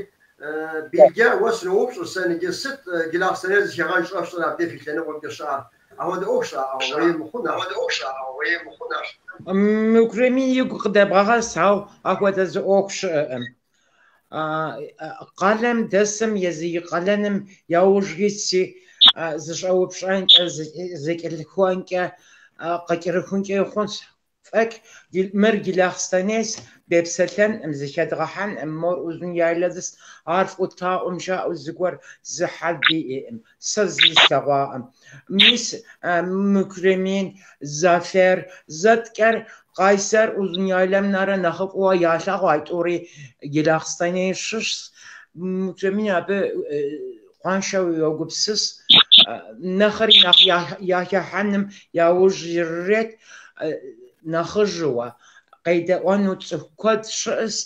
Билге, уэ сыноупщӏыр сэ иджы сыт Джылахъстэнейр зэхэгъэж щӏэфщӏыр абдей фи лъэныкъуэмкӏэ щыӏэр? Апхуэдэ ӏуэху щыӏэ, уей мыхъун ар. Мукремин игу къыдэбгъэгъэс, ауэ апхуэдэ зы ӏуэху щыӏэкъым. Къалэм дэсым езы и къалэным яужь итси, зыщӏэупщӏэнкӏэ, зыкӏэлъыхуэнкӏэ, къыкӏэрыхункӏэ хъунщ. Фӏэкӏ, мыр Джылахъстэнейс, депсэлъэнкъым, зыхэдгъэхьэнкъым, мор Узун-Яйлэдыс, ар фӏыуэ тлъагъум жаӏэу зыгуэр зы хьэл диӏэкъым. Сэ зы слъэгъуакъым. Мис Мукремин, Зафер, зэткӏэр Къайсэр Узун-Яйлэм нэрэ нэхъыфӏыуэ ялъагъу а тӏури Джылахъстэней щыщщ. Мукремин абы къуаншэу йогупсыс, нэхъри нэхъ яхыхьэным яужь ирырет, нэхъыжьыуэ къедэӏуэну цӏыху куэд щыӏэс,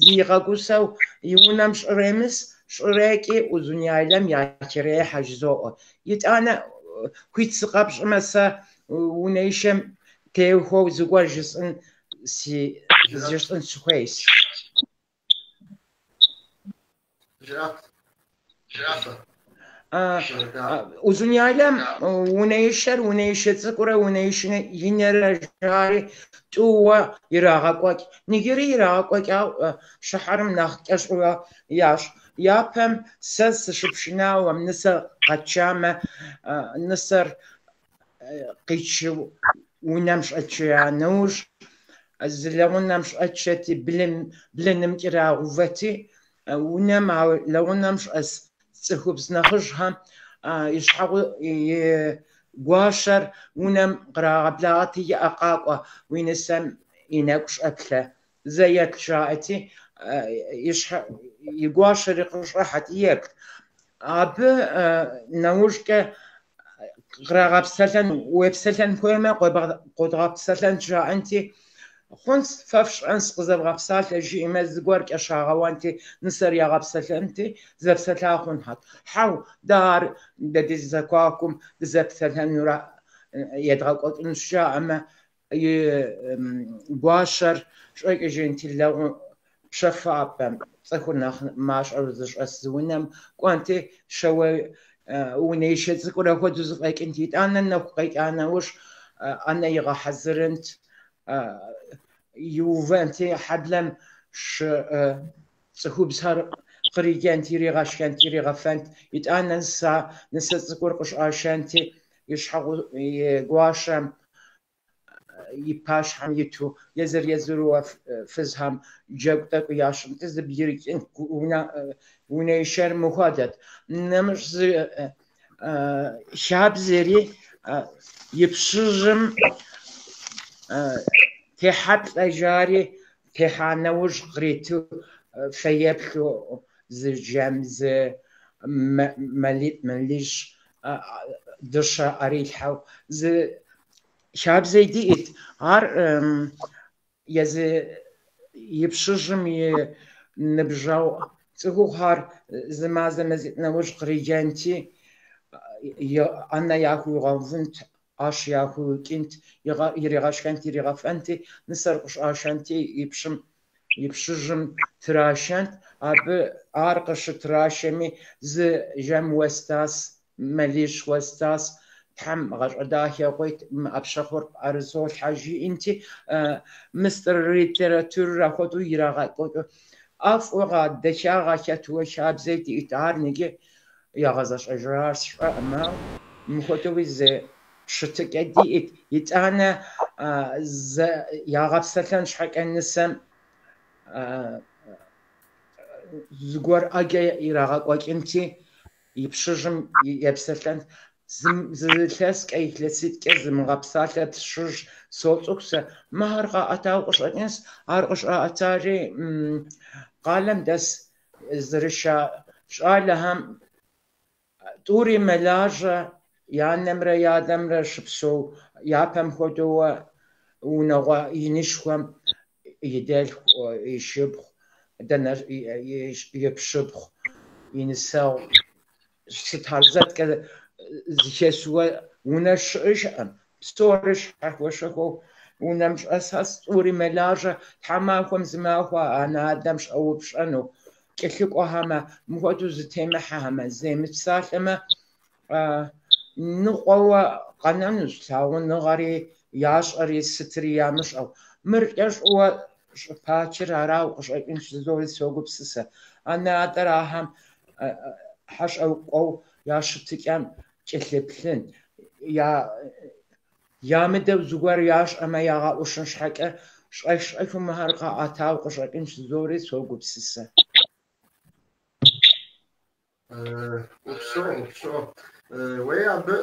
зигъэгусэу и унэм щӏыремыс, щӏырекӏи Узун-Яйлэм яхрехьэ жызоӏэ. Итӏанэ хуит сыкъэпщӏмэ, сэ унэишэм теухуэу зыгуэр жысӏэн си жысӏэн сыхуейщ. Узун-Яйлэм унэишэр унэишэ цӏыкӏурэ унэишэ инрэ жари тӏууэ ирагъэкӏуэкӏ. Ныджыри ирагъэкӏуэкӏ, ауэ щыхьэрым нэхъ кӏэщӏурэ ящӏ. Япэм сэ сыщыпшынауэм нысэ къэтшамэ, нысэр къитшу унэм щӏэтшэжа нэужь, зы лэгъунэм щӏэтшэти, блыным кӏэрагъэувэти, унэм а лэгъунэм щӏэс цӏыхубз нэхъыжьхэм и щхьэгъу и гуащэр унэм кърагъэблагъэти, иӏэ къакӏуэ, уи нысэм и нэкӏу щӏэплъэ, зэ еплъ жаӏэти, и щхьэ и гуащэри къыщӏыхьэти еплът. Абы нэужькӏэ кърагъэпсэлъэн, уепсэлъэн хуеймэ, къодгъэпсэлъэнщ жаӏэнти, хъунщ, фэ фщӏэнщ къызэвгъэпсалъэ жиӏэмэ, зыгуэркӏэ щагъэуэнти, нысэр ягъэпсэлъэнти, зэпсэлъа хъунхэт. Хьэу, дэ ар дэ ди зэхуакум дызэпсэлъэнурэ едгъэкӏуэкӏынщ жаӏэмэ, и гуащэр щӏэкӏыжынти лэгъу пщэфӏапӏэм, цӏыхур нэхъ мащӏэу зыщӏэс зы унэм кӏуэнти, щэуэ унэишэ цӏыкӏурэ хуэдэу зэфӏэкӏынт. Итӏанэ нэху къекӏа нэужь ӏэнэ игъэхьэзырынт, иувэнти, хьэблэм цӏыхубзхэр къриджэнт, иригъэшхэнт, иригъэфэнт. Итӏанэ нысэ цӏыкӏур къыщӏашэнти, и щхьэгъу и гуащэм и пащхьэм иту езыр-езыруэ фызхэм джэгу тӏэкӏу ящӏынти, зэбгрыкӏынт, унэишэр мыхуэдэт. Нэмыщӏ зы хабзэри и пщыжьым техьэплӏэ жари техьа нэужь къриту фэеплъу зы жэм, зы мэлитӏ, мэлищ дыщэ ӏэрилъхьэу зы хабзэ диӏэт. Ар езы и пщыжьым и ныбжьэгъу цӏыхухъухэр зы мазэ мазитӏ нэужь къриджэнти, ӏэнэ яхуигъэувынт, ӏэщ яхуиукӏынт, иригъэшхэнт, иригъэфэнти, нысэр къыщӏашэнти, и пщым и пщыжьым трашэнт. Абы ар къыщытрашэми зы жэм уэстас, мэлищ уэстас, Тхьэм гъащӏэ дахэ къуит, мы ӏэпщэхъур пӏэрызолъхьэ жиӏэнти, мыстыр литературэр апхуэдэу ирагъэкӏуэкӏыу. ӏэфӏыгъэ, дахагъэ хэту хабзэ диӏэт, ар ныджы ягъэзэщӏэжар сщӏэкъым, ауэ мыхуэдэуи зы щытыкӏэ диӏэт. Итӏанэ ягъэпсэлъэн щхьэкӏэ нысэм зыгуэр ӏэджэ ирагъэкӏуэкӏынти, и пщыжьым епсэлъэнт. Зы илъэскӏэ, илъэситӏкӏэ зымыгъэпсалъэ тщыщ соцӏыху сэ. Мыхэр къаӏэтауэ къыщӏэкӏынщ, ар къыщӏаӏэтари къалэм дэс зэрыша щӏалэхэм тӏури мэлажьэ, я анэмрэ я адэмрэ щыпсэу япэм хуэдэуэ унагъуэ инышхуэм и дэлъху, и шыпхъу, дэнэ и пщыпхъу, и нысэгъу сытхэр зэткӏэ зыхэсуэ унэ щыӏэжкъым. Псори щхьэхуэ-щхьэхуэу унэм щӏэсхэщ, тӏури мэлажьэ, тхьэмахуэм зы махуэ анэ-адэм щӏэупщӏэну кӏэлъыкӏуэхэмэ, мыхуэдэу зытемыхьэхэмэ, земыпсалъэмэ, ныкъуэуэ къэнэнущ лъагъуныгъэри, ящӏэри, сытри ямыщӏэу. Мыр кӏэщӏууэ щӏыпачыр арауэ къыщӏэкӏынщ, зыгуэри согупсысэ. Анэ-адэр ахэм хьэщӏэу кӏуэу я щытыкӏэм кӏэлъыплъын, ямыдэу зыгуэр ящӏэмэ ягъэӏущын щхьэкӏэ щӏэх-щӏэхыу мыхэр къаӏэтауэ къыщӏэкӏынщ, зыгуэри согупсысэ. Упсэу, упсэу. Уей, абы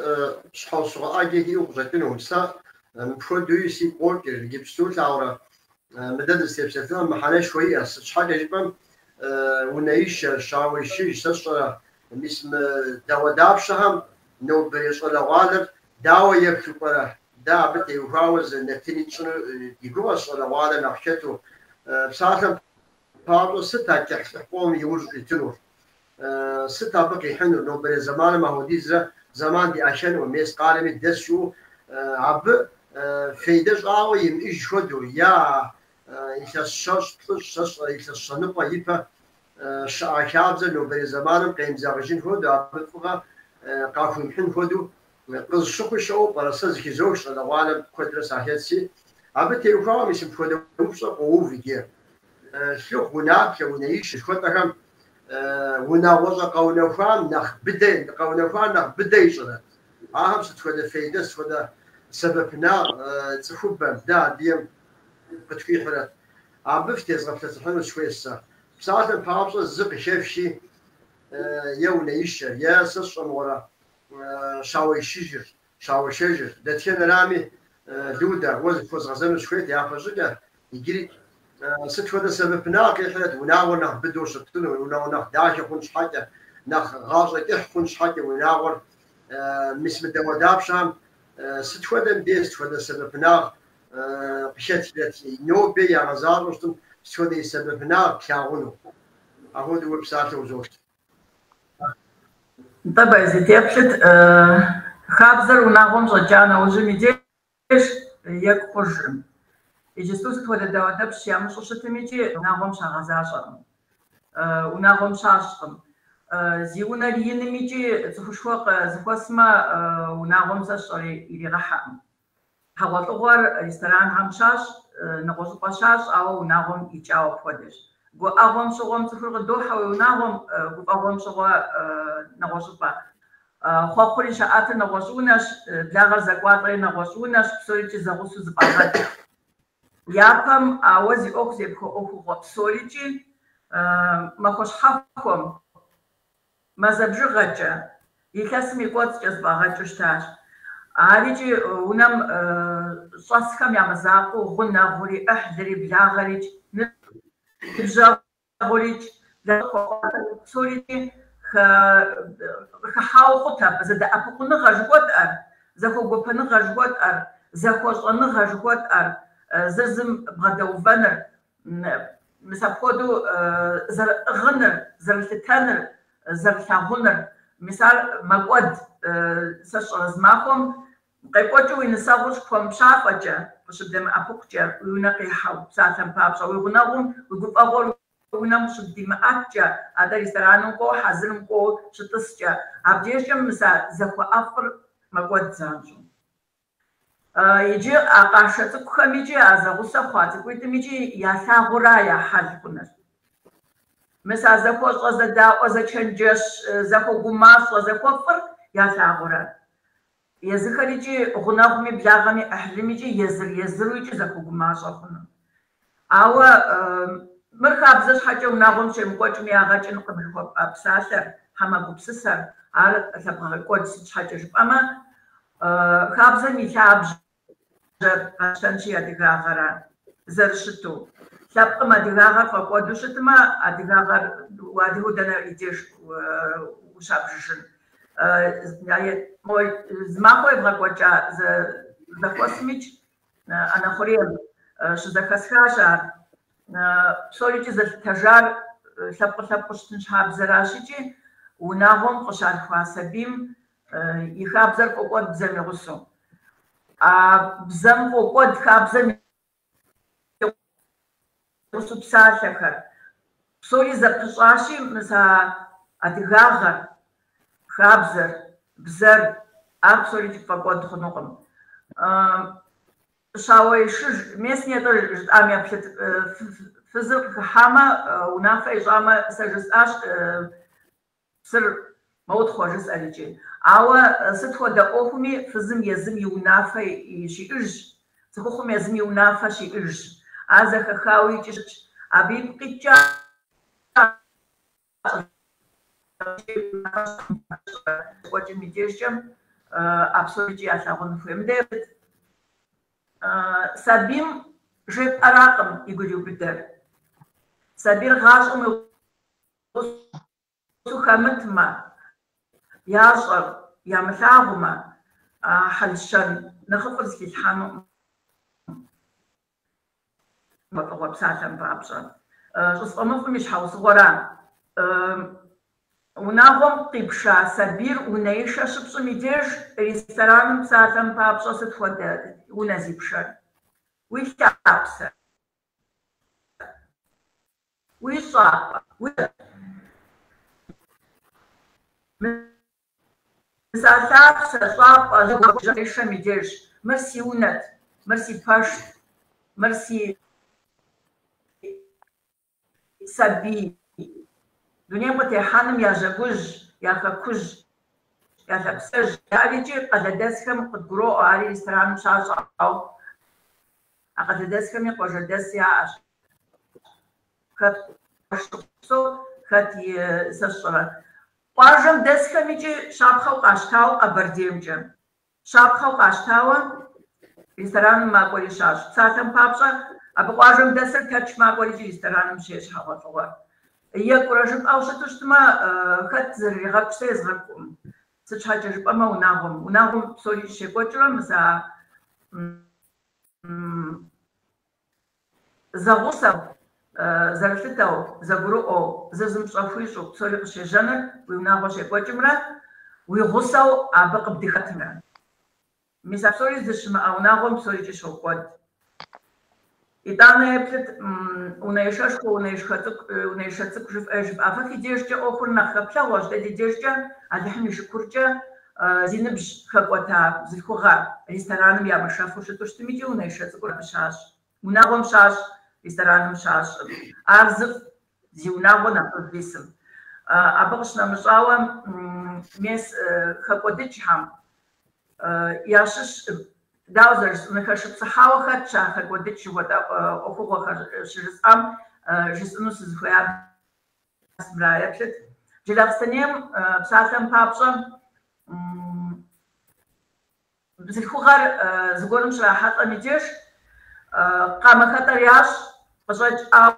щхьэусыгъуэ ӏэджэ иӏэу къыщӏэкӏынукъым. Сэ мыпхуэдэуи сигу къокӏыр, иджыпсту лъагъурэ мы дэ дызытепсэлъыхьым мыхьэнэшхуэ иӏэщ. Сыт щхьэкӏэ жыпӏэм унэишэр, щауэишыж, сэ сщӏэрэ, мис мы дауэдапщэхэм нобэрей щӏалэгъуалэр дауэ еплъу пӏэрэ? Дэ абы теухуауэ зы нэтыни тщӏыну ди гугъэщ щӏалэгъуалэр нэхъ хэту. Псалъэм папщӏэ, сыт а кӏыхьлӏыхь къомым иужь щӏитынур? Сыт абы къихьынур? Нобэрей зэманым апхуэдизрэ зэман диӏэхэнукъым, мес къалэми дыдэс жиӏэу, абы фейдэ щӏагъуэ имыӏыж хуэдэу, е илъэс щэщӏ, плӏыщӏ, сэ сщӏэрэ илъэс щэныкъуэ ипэ щыӏа хабзэр нобэрей зэманым къемызэгъыжын хуэдэу, абы фӏыгъэ къахуимыхьын хуэдэу къызыщыхъуи щыӏэу пӏэрэ, сэ зыхызох щӏалэгъуалэм куэдрэ сахэтси. Абы теухуауэ мис мыпхуэдэ упщӏэ къоув иджы. Лъыхъу, унаплъэ, унэишэ жыхуэтӏэхэм унагъуэщӏэ къэунэхуам нэхъ быдэ, къэунэхуар нэхъ быдэ ищӏрэт? Ахэм сыт хуэдэ фейдэ, сыт хуэдэ сэбэпынагъ цӏыхубэм, дэ адыгэм къытхуихьрэт? Абы фытезгъэпсэлъыхьыну сыхуейщ сэ. Псалъэм папщӏэ, зы къыхэфхи, е унэишэр, е сэ сщӏэ мыгъуэрэ щауэишыжыр, щауэшэжыр. Дэтхэнэрами, Людэ, уэ зыпхуэзгъэзэну сыхуейт япэщӏыкӏэ, иджыри сыт хуэдэ сэбэпынагъ къихьрэт унагъуэр нэхъ быдэу щытыну, унагъуэр нэхъ дахэ хъун щхьэкӏэ, нэхъ гъащӏэ кӏыхь хъун щхьэкӏэ унагъуэр мис мы дауэдапщэхэм сыт хуэдэм деж сыт хуэдэ сэбэпынагъ къыхэтхрэт, нобэ ягъэзащӏэу щытым сыт хуэдэ и сэбэпынагъ плъагъуну? Апхуэдэу уэ псалъэ узот. Нтӏэ, Байзит, еплъыт, хабзэр унагъуэм щӏэкӏа нэужьым и деж екӏу хъужкъым. Иджысту сыт хуэдэ дауэдапщ ямыщӏу щытым икӏи унагъуэм щагъэзащӏэкъым, унагъуэм щащӏкъым. Зи унэр иным икӏи цӏыхушхуэ къызэхуэсмэ, унагъуэм сэ сщӏэр иригъэхьэкъым. Хьэгъуэлӏыгъуэр ресторанхэм щащӏ, нэгъуэщӏыпӏэ щащӏ, ауэ унагъуэм икӏауэ апхуэдэщ. Гуӏэгъуэм щыгъуэм цӏыхур къыдохьэ уи унагъуэм, гуфӏэгъуэм щыгъуэ нэгъуэщӏыпӏэ. Хъуэхъури щаӏэтыр нэгъуэщӏ унэщ, благъэр зэкӏуалӏэри нэгъуэщӏ унэщ, псорикӏи зэгъусэу зэфӏагъэкӏ. Япэм ауэ зи ӏуэху зепхуэ ӏуэхугъуэ псорикӏи махуэ щхьэхуэм, мазэ бжыгъэкӏэ, илъэсым и кӏуэцӏкӏэ зэфӏагъэкӏыу щытащ. Арикӏи унэм щӏэсхэм я мызакъуэу гъунэгъури, ӏыхьлыри, благъэрикӏ, ныбжьэгъурикӏ, псорикӏи къыхыхьауэ хъут абы зэдэӏэпыкъуныгъэ жыхуэтӏэр, зэхуэгуэпэныгъэ жыхуэтӏэр, зэхуэщӏэныгъэ жыхуэтӏэр, зыр зым бгъэдэувэныр, мис апхуэдэу зэрыӏыгъыныр, зэрылъытэныр, зэрылъагъуныр. Мис ар мэкӏуэд сэ сщӏэрэ зы махуэм къекӏуэкӏыу уи нысэгъур щыпхуэмыпщафӏэкӏэ, къыщыбдэмыӏэпыкъукӏэ, уи унэ къихьэу, псалъэм папщӏэ, уи гъунэгъум уи гуфӏэгъуэр унэм къыщыбдимыӏэткӏэ, атӏэ рестораным кӏуэу, хьэзырым кӏуэу щытӏыскӏэ, абдежкӏэ мис а зэхуэӏэфӏыр мэкӏуэд занщӏэу. Иджы а къашэ цӏыкӏухэм икӏи а зэгъусэ хъуа цӏыкӏуитӏым икӏи ялъагъура я хьэл хъуныр. Мис а зэхуэщӏэ, зэдаӏуэ, зэчэнджэщ, зэхуэгумащӏэ, зэхуэфӏыр ялъагъурэ. Езыхэр икӏи гъунэгъуми, благъэми, ӏыхьлым икӏи езыр-езыру икӏи зэхуэгумащӏэ хъуну. Ауэ мыр хабзэ щхьэкӏэ унагъуэм щемыкӏуэкӏми ягъэ кӏынкъым жыхуэпӏэ псалъэр, хьэмэ гупсысэр. Ар лъэпкъгъэкӏуэд сыт щхьэкӏэ жыпӏэмэ, хабзэм и лъабжьэр къэтщтэнщи адыгагъэра зэрыщыту. Лъэпкъым адыгагъэр фӏэкӏуэду щытмэ, адыгагъэр уадыгэу дэнэ и деж ущабжыжын. Зы махуэ евгъэкӏуэкӏа зэхуэсымикӏ ӏэнэ хъурейм щызэхэсхащ ар. Псорикӏи зэлъытэжар лъэпкъыр лъэпкъыу щытын щхьа бзэращ икӏи унагъуэм къыщалъхуа сабийм и хабзэр фӏокӏуэд бзэм и гъусэу. А бзэм фӏокӏуэд хабзэм и гъусэу псалъэхэр. Псори зэпыщӏащи, мис а адыгагъэр, хабзэр, бзэр, ар псорикӏи пфӏэкӏуэд хъунукъым. Щауэишыж, мес нетӏэ жытӏам еплъыт, фызыр къыхыхьамэ, унафэ ищӏамэ, сэ жысӏащ, псыр мэутхъуэ жысӏэр икӏи. Ауэ сыт хуэдэ ӏуэхуми фызым езым и унафэ щиӏыжщ, цӏыхухъум езым и унафэ щиӏыжщ. Ар зэхэхауэ икӏи щытщ. Абы ипкъ иткӏэ щекӏуэкӏым и дежкӏэ а псорикӏи ялъагъун хуей. Мыдэ еплъыт, сабийм жепӏэракъым игу ириубыдэр. Сабийр гъащӏэм уи гъусэу хэмытмэ, ящӏэр ямылъагъумэ, хьэл-щэн нэхъыфӏыр зыхилъхьэнукъым. Фӏыгъуэ псалъэм папщӏэ. Щӏысфӏэмыфӏым и щхьэусыгъуэра? Унагъуэм къипша сабийр унэишэ щыпщӏым и деж рестораным псалъэм папщӏэ сыт хуэдэ унэ зипшэр? Уи лъапсэ, уи щӏапӏэ, уи Мис а лъапсэ, щӏапӏэ, жьэгу и деж, мыр си унэт, мыр си пэшт, мыр си сабий. Дунейм къытехьэным я жьэгужь, я хэкужь, я лъапсэжь яӏэр икӏи къалэдэсхэм къыдгуроӏуэ, ари рестораным щащӏауэ. А къалэдэсхэми къуажэдэс яӏэщ. Хэт щопсэу, хэт и сэ сщӏэрэ. Къуажэм дэсхэм икӏи щапхъэу къащтауэ Къэбэрдеймкӏэ. Щапхъэу къащтауэ рестораным макӏуэри щащӏ. Псалъэм папщӏэ, абы къуажэм дэсыр Тэрч макӏуэри икӏи рестораным щещӏ хьэгъуэлӏыгъуэр. Екӏурэ жыпӏэу щыту щытмэ, хэт зэрыригъэкӏу сэ езгъэкӏукъым. Сыт щхьэкӏэ жыпӏэмэ, унагъуэм. Унагъуэм псори щекӏуэкӏыурэ, мис а зэгъусэу, зэрылъытэу, зэгурыӏуэу, зыр зым пщӏэ хуищӏу псори къыщежьэныр уи унагъуэ щекӏуэкӏымрэ уи гъусэу абы къыбдыхэтымрэ. Мис а псори зыщымыӏэ унагъуэм псорикӏи щокӏуэд. Итӏанэ еплъыт, унэишэшхуэ, унэишхэ цӏыкӏу, унэишэ цӏыкӏу жыфӏэ жыфӏа. Фэ фи дежкӏэ ӏуэхур нэхъ хэплъэгъуэщ, дэ ди дежкӏэ Алыхьым и шыкуркӏэ зи ныбжь хэкӏуэта бзылъхугъэ рестораным ямышэфу щыту щытым икӏи унэишэ цӏыкӏур абы щащӏ. Унагъуэм щащӏ, рестораным щащӏым. Ар зыфӏ, зи унагъуэ нэхъыжь исым. Абы къыщынэмыщӏауэ, мес хэкӏуэдыкӏхэм ящыщ, дауэ зэрыжысӏэнур, хэшыпсыхьауэ хэтщ а хэкӏуэдыкӏ жыхуэтӏэ ӏуэхугъуэхэр щыжысӏам жысӏэну сызыхуеяр мыра еплъыт. Джылахъстэнейм псалъэм папщӏэ бзылъхугъэр зыгуэрым щрахьэлӏэм и деж къамэхэтӏэр ящӏ, къыщӏэкӏ ауэ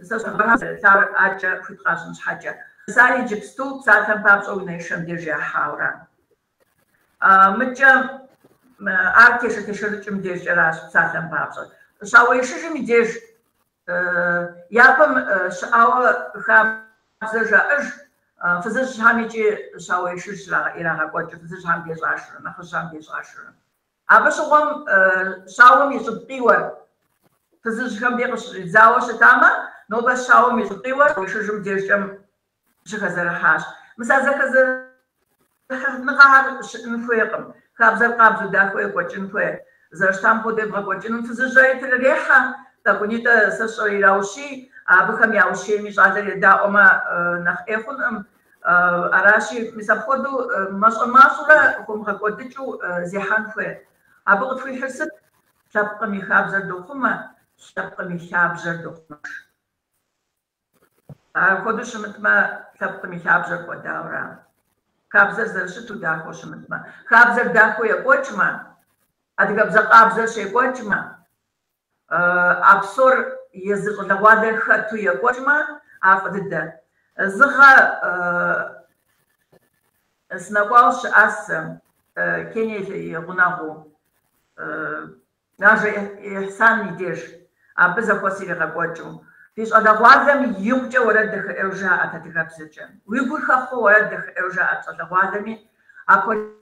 сэ лъар адэкӏэ хуит къащӏын щхьэкӏэ. Мис ар иджыпсту псалъэм папщӏэ унэишэм деж яхьаура. Мыдкӏэ ар тешэ-тешэрыкӏым дежкӏэращ псалъэм папщӏэ. Щауэишыжым и деж япэм щыӏауэ хабзэ жаӏэж, фызыжьхэм икӏи щауэишыж ирагъэкӏуэкӏыр, фызыжьхэм дей щӏашэрэ, нэхъыжьхэм дей щӏашэрэ. Абы щыгъуэм щауэм и щӏыб къиуэр фызыжьхэм дей къыщыщӏидзауэ щытамэ, нобэ щауэм и щӏыб къиуэр щауэишыжым дежкӏэ щыхэзэрыхьащ. Мис а зэхэзэрыхьыныгъэхэр щыӏэн хуейкъым. Хабзэр къабзэу дахэу екӏуэкӏын хуей. Зэрыщытам хуэдэу ебгъэкӏуэкӏыным фызыжьри трырехьэ, тӏэкӏунитӏэ сэ сщӏэрэ ираущий, абыхэм я ущиеми щӏалэр едаӏуэмэ нэхъ ӏей хъункъым. Аращи, мис апхуэдэу мащӏэ-мащӏэурэ хомыгъэкӏуэдыкӏыу зехьэн хуей. Абы къытхуихьыр сыт? Лъэпкъым и хабзэр дохъумэ, лъэпкъым и лъабжьэр дохъумэж. Апхуэдэу щымытмэ, лъэпкъым и лъабжьэр кӏуэдауэра? Хабзэр зэрыщыту дахэу щымытмэ, хабзэр дахэу екӏуэкӏмэ, адыгэбзэ къабзэр щекӏуэкӏмэ, а псор езы щӏалэгъуалэр хэту екӏуэкӏмэ, ар фӏы дыдэ. Зы гъэ сынэкӏуауэ щыӏащ сэ, Кение и гъунэгъуу, Нажэ Ихьсан и деж, абы зэхуэс иригъэкӏуэкӏыу. Ди щӏалэгъуалэм икъукӏэ уэрэд дахэӏейуэ жаӏэт адыгэбзэкӏэ. Уи гур хэхъуэу уэрэд дахэӏейуэ жаӏэт щӏалэгъуалэми, апхуэдизкӏэ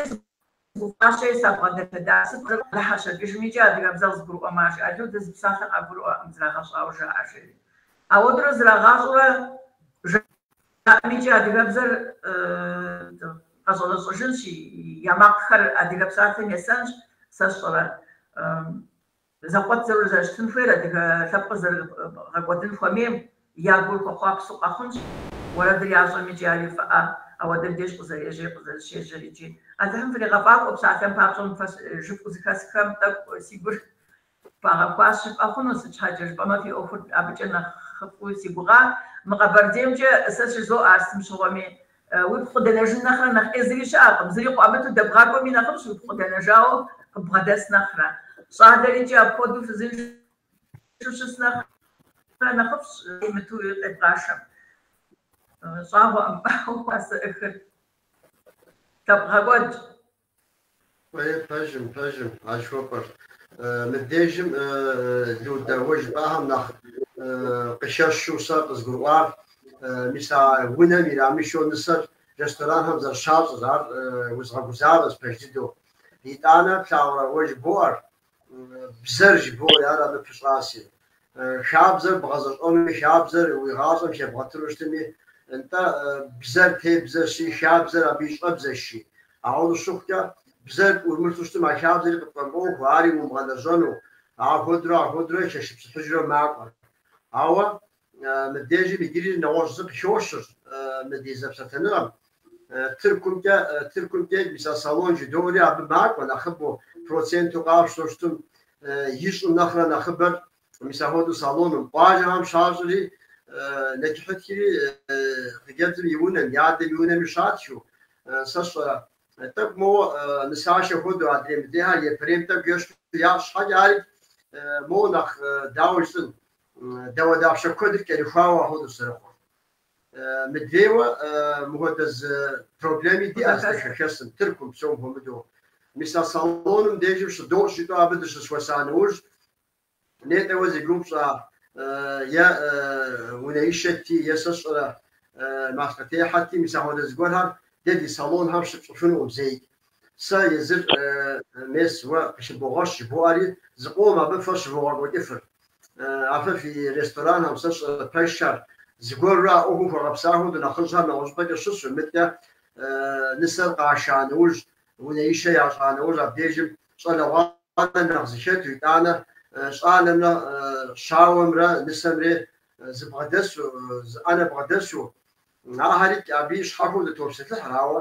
сыгуфӏащэри сабгъэдэлъэда. Сыт дыхьэщэкӏыжым икӏи адыгэбзэ къызгурыӏуэмэ, жиӏэ, Людэ зы псалъэ къагурыӏуэкъым, зрагъэщӏауэ жаӏэ, жери. Ауэдурэ зрагъащӏэурэ жаӏэм икӏи адыгэбзэр къэщӏэрэщӏэжынщ, я макъхэр адыгэ псалъэм есэнщ, сэ сщӏэрэ. Зэкъуэт зэрыщытын хуейр, адыгэ лъэпкъыр зэрыгъэкӏуэдын хуэмейм я гур хуэхъуапсэу къэхъунщ, уэрэдыр ящӏэм икӏи ари фӏыӏэ, ауэдэм деж къызэрежьэри къызэрыщежьэр икӏи. Алыхьым фригъэфӏакӏуэ псалъэм папщӏэ мы фэ жыфӏэу зыхэсхэм тӏэкӏу си гур пагъэхуащ жыпӏэ хъуну, сыт щхьэкӏэ жыпӏэмэ фи ӏуэхур абыкӏэ нэхъыфӏу си гугъа. Мы Къэбэрдеймкӏэ сэ щызоӏэ ар сытым щыгъуэми, уипхъу къыдэнэжын нэхърэ нэхъ ӏей зыри щыӏэкъым, зыри къуамыту дэбгъакӏуэми нэхъыфӏщ уипхъу къыдэнэжауэ къыббгъэдэс нэхърэ. Щӏалэр икӏи апхуэдэу фызыншэу щыс нэхърэ нэхъыфӏщ имыту къебгъашэм. Щӏагъуэкъым уасэӏыхыр. Лъэпкъгъэкӏуэдщ. Уей, пэжым, пэжым, а жыхуэпӏэр. Мыбдежым Людэ уэ жыпӏахэм нэхъ къыхэщу сэ къызгурыӏуар, мис а унэм ирамышэу нысэр ресторанхэм зэрыщащӏыр, ар узыгъэгузавэщ пэж дыдэу. Итӏанэ плъагъурэ уэ жыбоӏэр, бзэр жыбоӏэри, ар абы пыщӏаси. Хабзэр бгъэзэщӏэнуми, хабзэр уи гъащӏэм хебгъэтыну щытми, нтӏэ, бзэр тебзэщи, хабзэр абы и щӏэбзэщи. Ауэдэу щыхъукӏэ, бзэр пӏурымылъу щытым, а хабзэри къыпфӏэмыӏуэху, ари умыгъэлэжьэну, ахуэдурэ, ахуэдурэ хэшыпсыхьыжурэ макӏуэр. Ауэ мыбдежым иджыри нэгъуэщӏ зы къыхощыр мы ди зэпсэлъэныгъэм. Тыркумкӏэ, Тыркумкӏэ мис а салон жыдоӏэри абы макӏуэ нэхъыбэу, проценту къапщтэу щытым, ищӏым нэхърэ нэхъыбэр мис ахуэдэу салоным. Къуажэхэм щащӏри, нэчыхьытхри хъыджэбзым и унэм, и адэм и унэми щатхыу, сэ сщӏэрэ, тӏэкӏу моуэ нысашэ хуэдэу адрей мыдрейхэр япэрейм тӏэкӏу ещхьу ящӏ щхьэкӏэ, ари моуэ нэхъ дауэ жысӏэн, дауэдапщэ куэдыр кӏэрыхуауэ ахуэдэу зэрыхъур. Мыдрейуэ мыхуэдэ зы проблеми диӏэщ дэ хэхэсым, Тыркум псом хуэмыдэу. Мис а салоным дежым щыдощӏ жытӏэу абы дыщызэхуэса нэужь, нетӏэ уэ зи гугъу пщӏа е унэишэти, е сэ сщӏэрэ малъхъэтехьэти, мис ахуэдэ зыгуэрхэр дэ ди салонхэм щыпщӏыфынукъым зэикӏ. Сэ езыр мес уэ къыщыбогъэщ жыбоӏэри, зыкъом абы фэ щывогъэкӏуэкӏыфыр. А фэ фи ресторанхэм, сэ сщӏэрэ пэшхэр, зыгуэрурэ а ӏуэхум хуэгъэпса хуэдэу нэхъыжьхэр нэгъуэщӏыпӏэкӏэ щысу, мыдкӏэ нысэр къаша нэужь, унэишэ ящӏа нэужь, абдежым щӏалэгъуалэр нэхъ зыхэту, итӏанэ щӏалэмрэ щауэмрэ нысэмрэ зыбгъэдэсу, зы ӏэнэ бгъэдэсу, Ахэрикӏ абыи щхьэхуэу дытопсэлъыхьыр, ауэ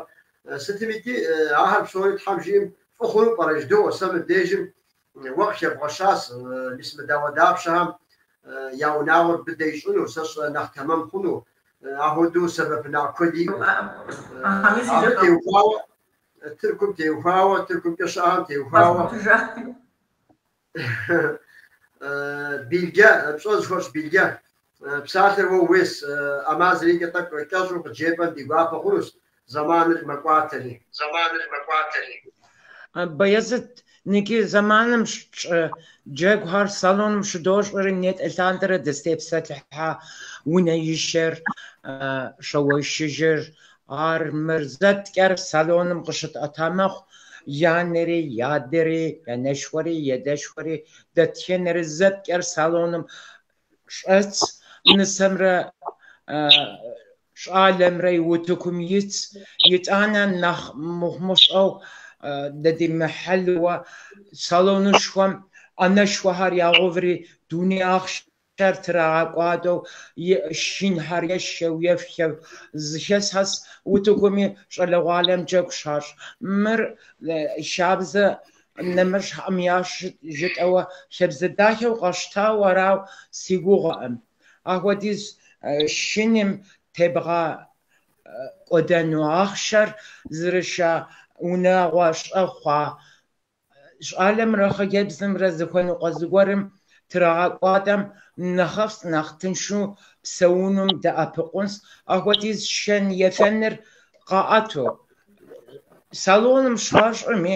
сытым икӏи ахэр псори Тхьэм жиӏэм фӏы хъуну пӏэрэ жыдоӏэ. Сэ мыбдежым уэ къыхэбгъэщащ, мис мы дауэдапщэхэм я унагъуэр быдэ ищӏыну, сэ сщӏэрэ нэхъ тэмэм хъуну, ахуэдэу сэбэпынагъ куэд иӏэу. Абы теухуауэ, Тыркум теухуауэ, Тыркумкӏэ щыӏэхэм теухуауэ. Билгэ, пщӏэ зыхуэсщӏ Билгэ, псалъэр уэ ууейс, ӏэмал зэриӏэкӏэ тӏэкӏу кӏэщӏу къыджепӏэм ди гуапэ хъунущ, зэманыр мэкӏуатэри. Зэманыр мэкӏуатэри. Баязыт, ныджы зэманым тщӏы джэгухэр салоным щыдощӏри, нетӏэ лъандэрэ дызытепсэлъыхьа унэишэр, щауэишыжыр, Ар мыр зэткӏэр салоным къыщытӏэта мэхъу, янэри, ядэри, янэшхуэри, едэшхуэри, дэтхэнэри зэткӏэр салоным щӏэтц, нысэмрэ щӏалэмрэ и утыкум итц, итӏанэ нэхъ мыхъумыщӏэу дэ ди мыхьэлуэ салонышхуэм ӏэнэшхуэхэр ягъэуври дуней ахъшэ Ар трагъэкӏуадэу шхынхэр ешхэу, ефхэу зыхэсхэс утыкуми щӏалэгъуалэм джэгу щащӏ. Мыр хабзэ Нэмыщӏхэм ящӏ жытӏэуэ хабзэ дахэу къащтауэ арауэ си гугъэӏым. Ахуэдиз шыным тебгъэкӏуэдэну ахъшэр зэрыша унагъуэ щӏэ хъуа щӏалэмрэ хъыджэбзымрэ зыхуэныкъуэ зыгуэрым трагъэкӏуадэм нэхъыфӏ, нэхъ тыншу псэунум дэӏэпыкъунс. Ахуэдиз шэн ефэныр къаӏэту. Салоным щащӏми,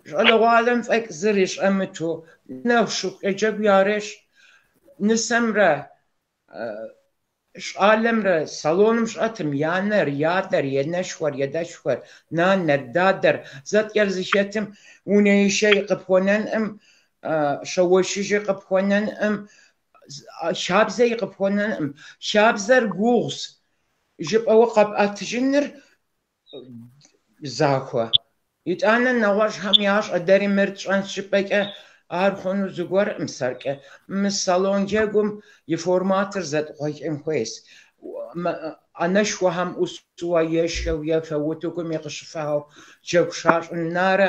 щӏалэгъуалэм фӏэкӏ зыри щӏэмыту, нэху щыхукӏэ джэгу ярещӏ. Нысэмрэ щӏалэмрэ салоным щӏэтым я анэр, я адэр, енэшхуэр, едэшхуэр, нанэр, дадэр зэткӏэр зыхэтым унэишэи къыпхуэнэнӏым, щауэшыжи къыпхуэнэнӏым, хабзэи къыпхуэнэнӏым. Хабзэр гугъущ, жыпӏэуэ къэпӏэтыжыныр захуэ. Итӏанэ нэгъуэщӏхэм ящӏэ дэри мыр тщӏэнщ жыпӏэкӏэ ар хъуну зыгуэрӏым сэркӏэ. Мы салон джэгум и форматыр зэтхъуэкӏын хуейщ. Ӏэнэшхуэхэм ӏусуэ ешхэу, ефэу, утыкуми къыщыфэхэу джэгу щащӏын нарэ.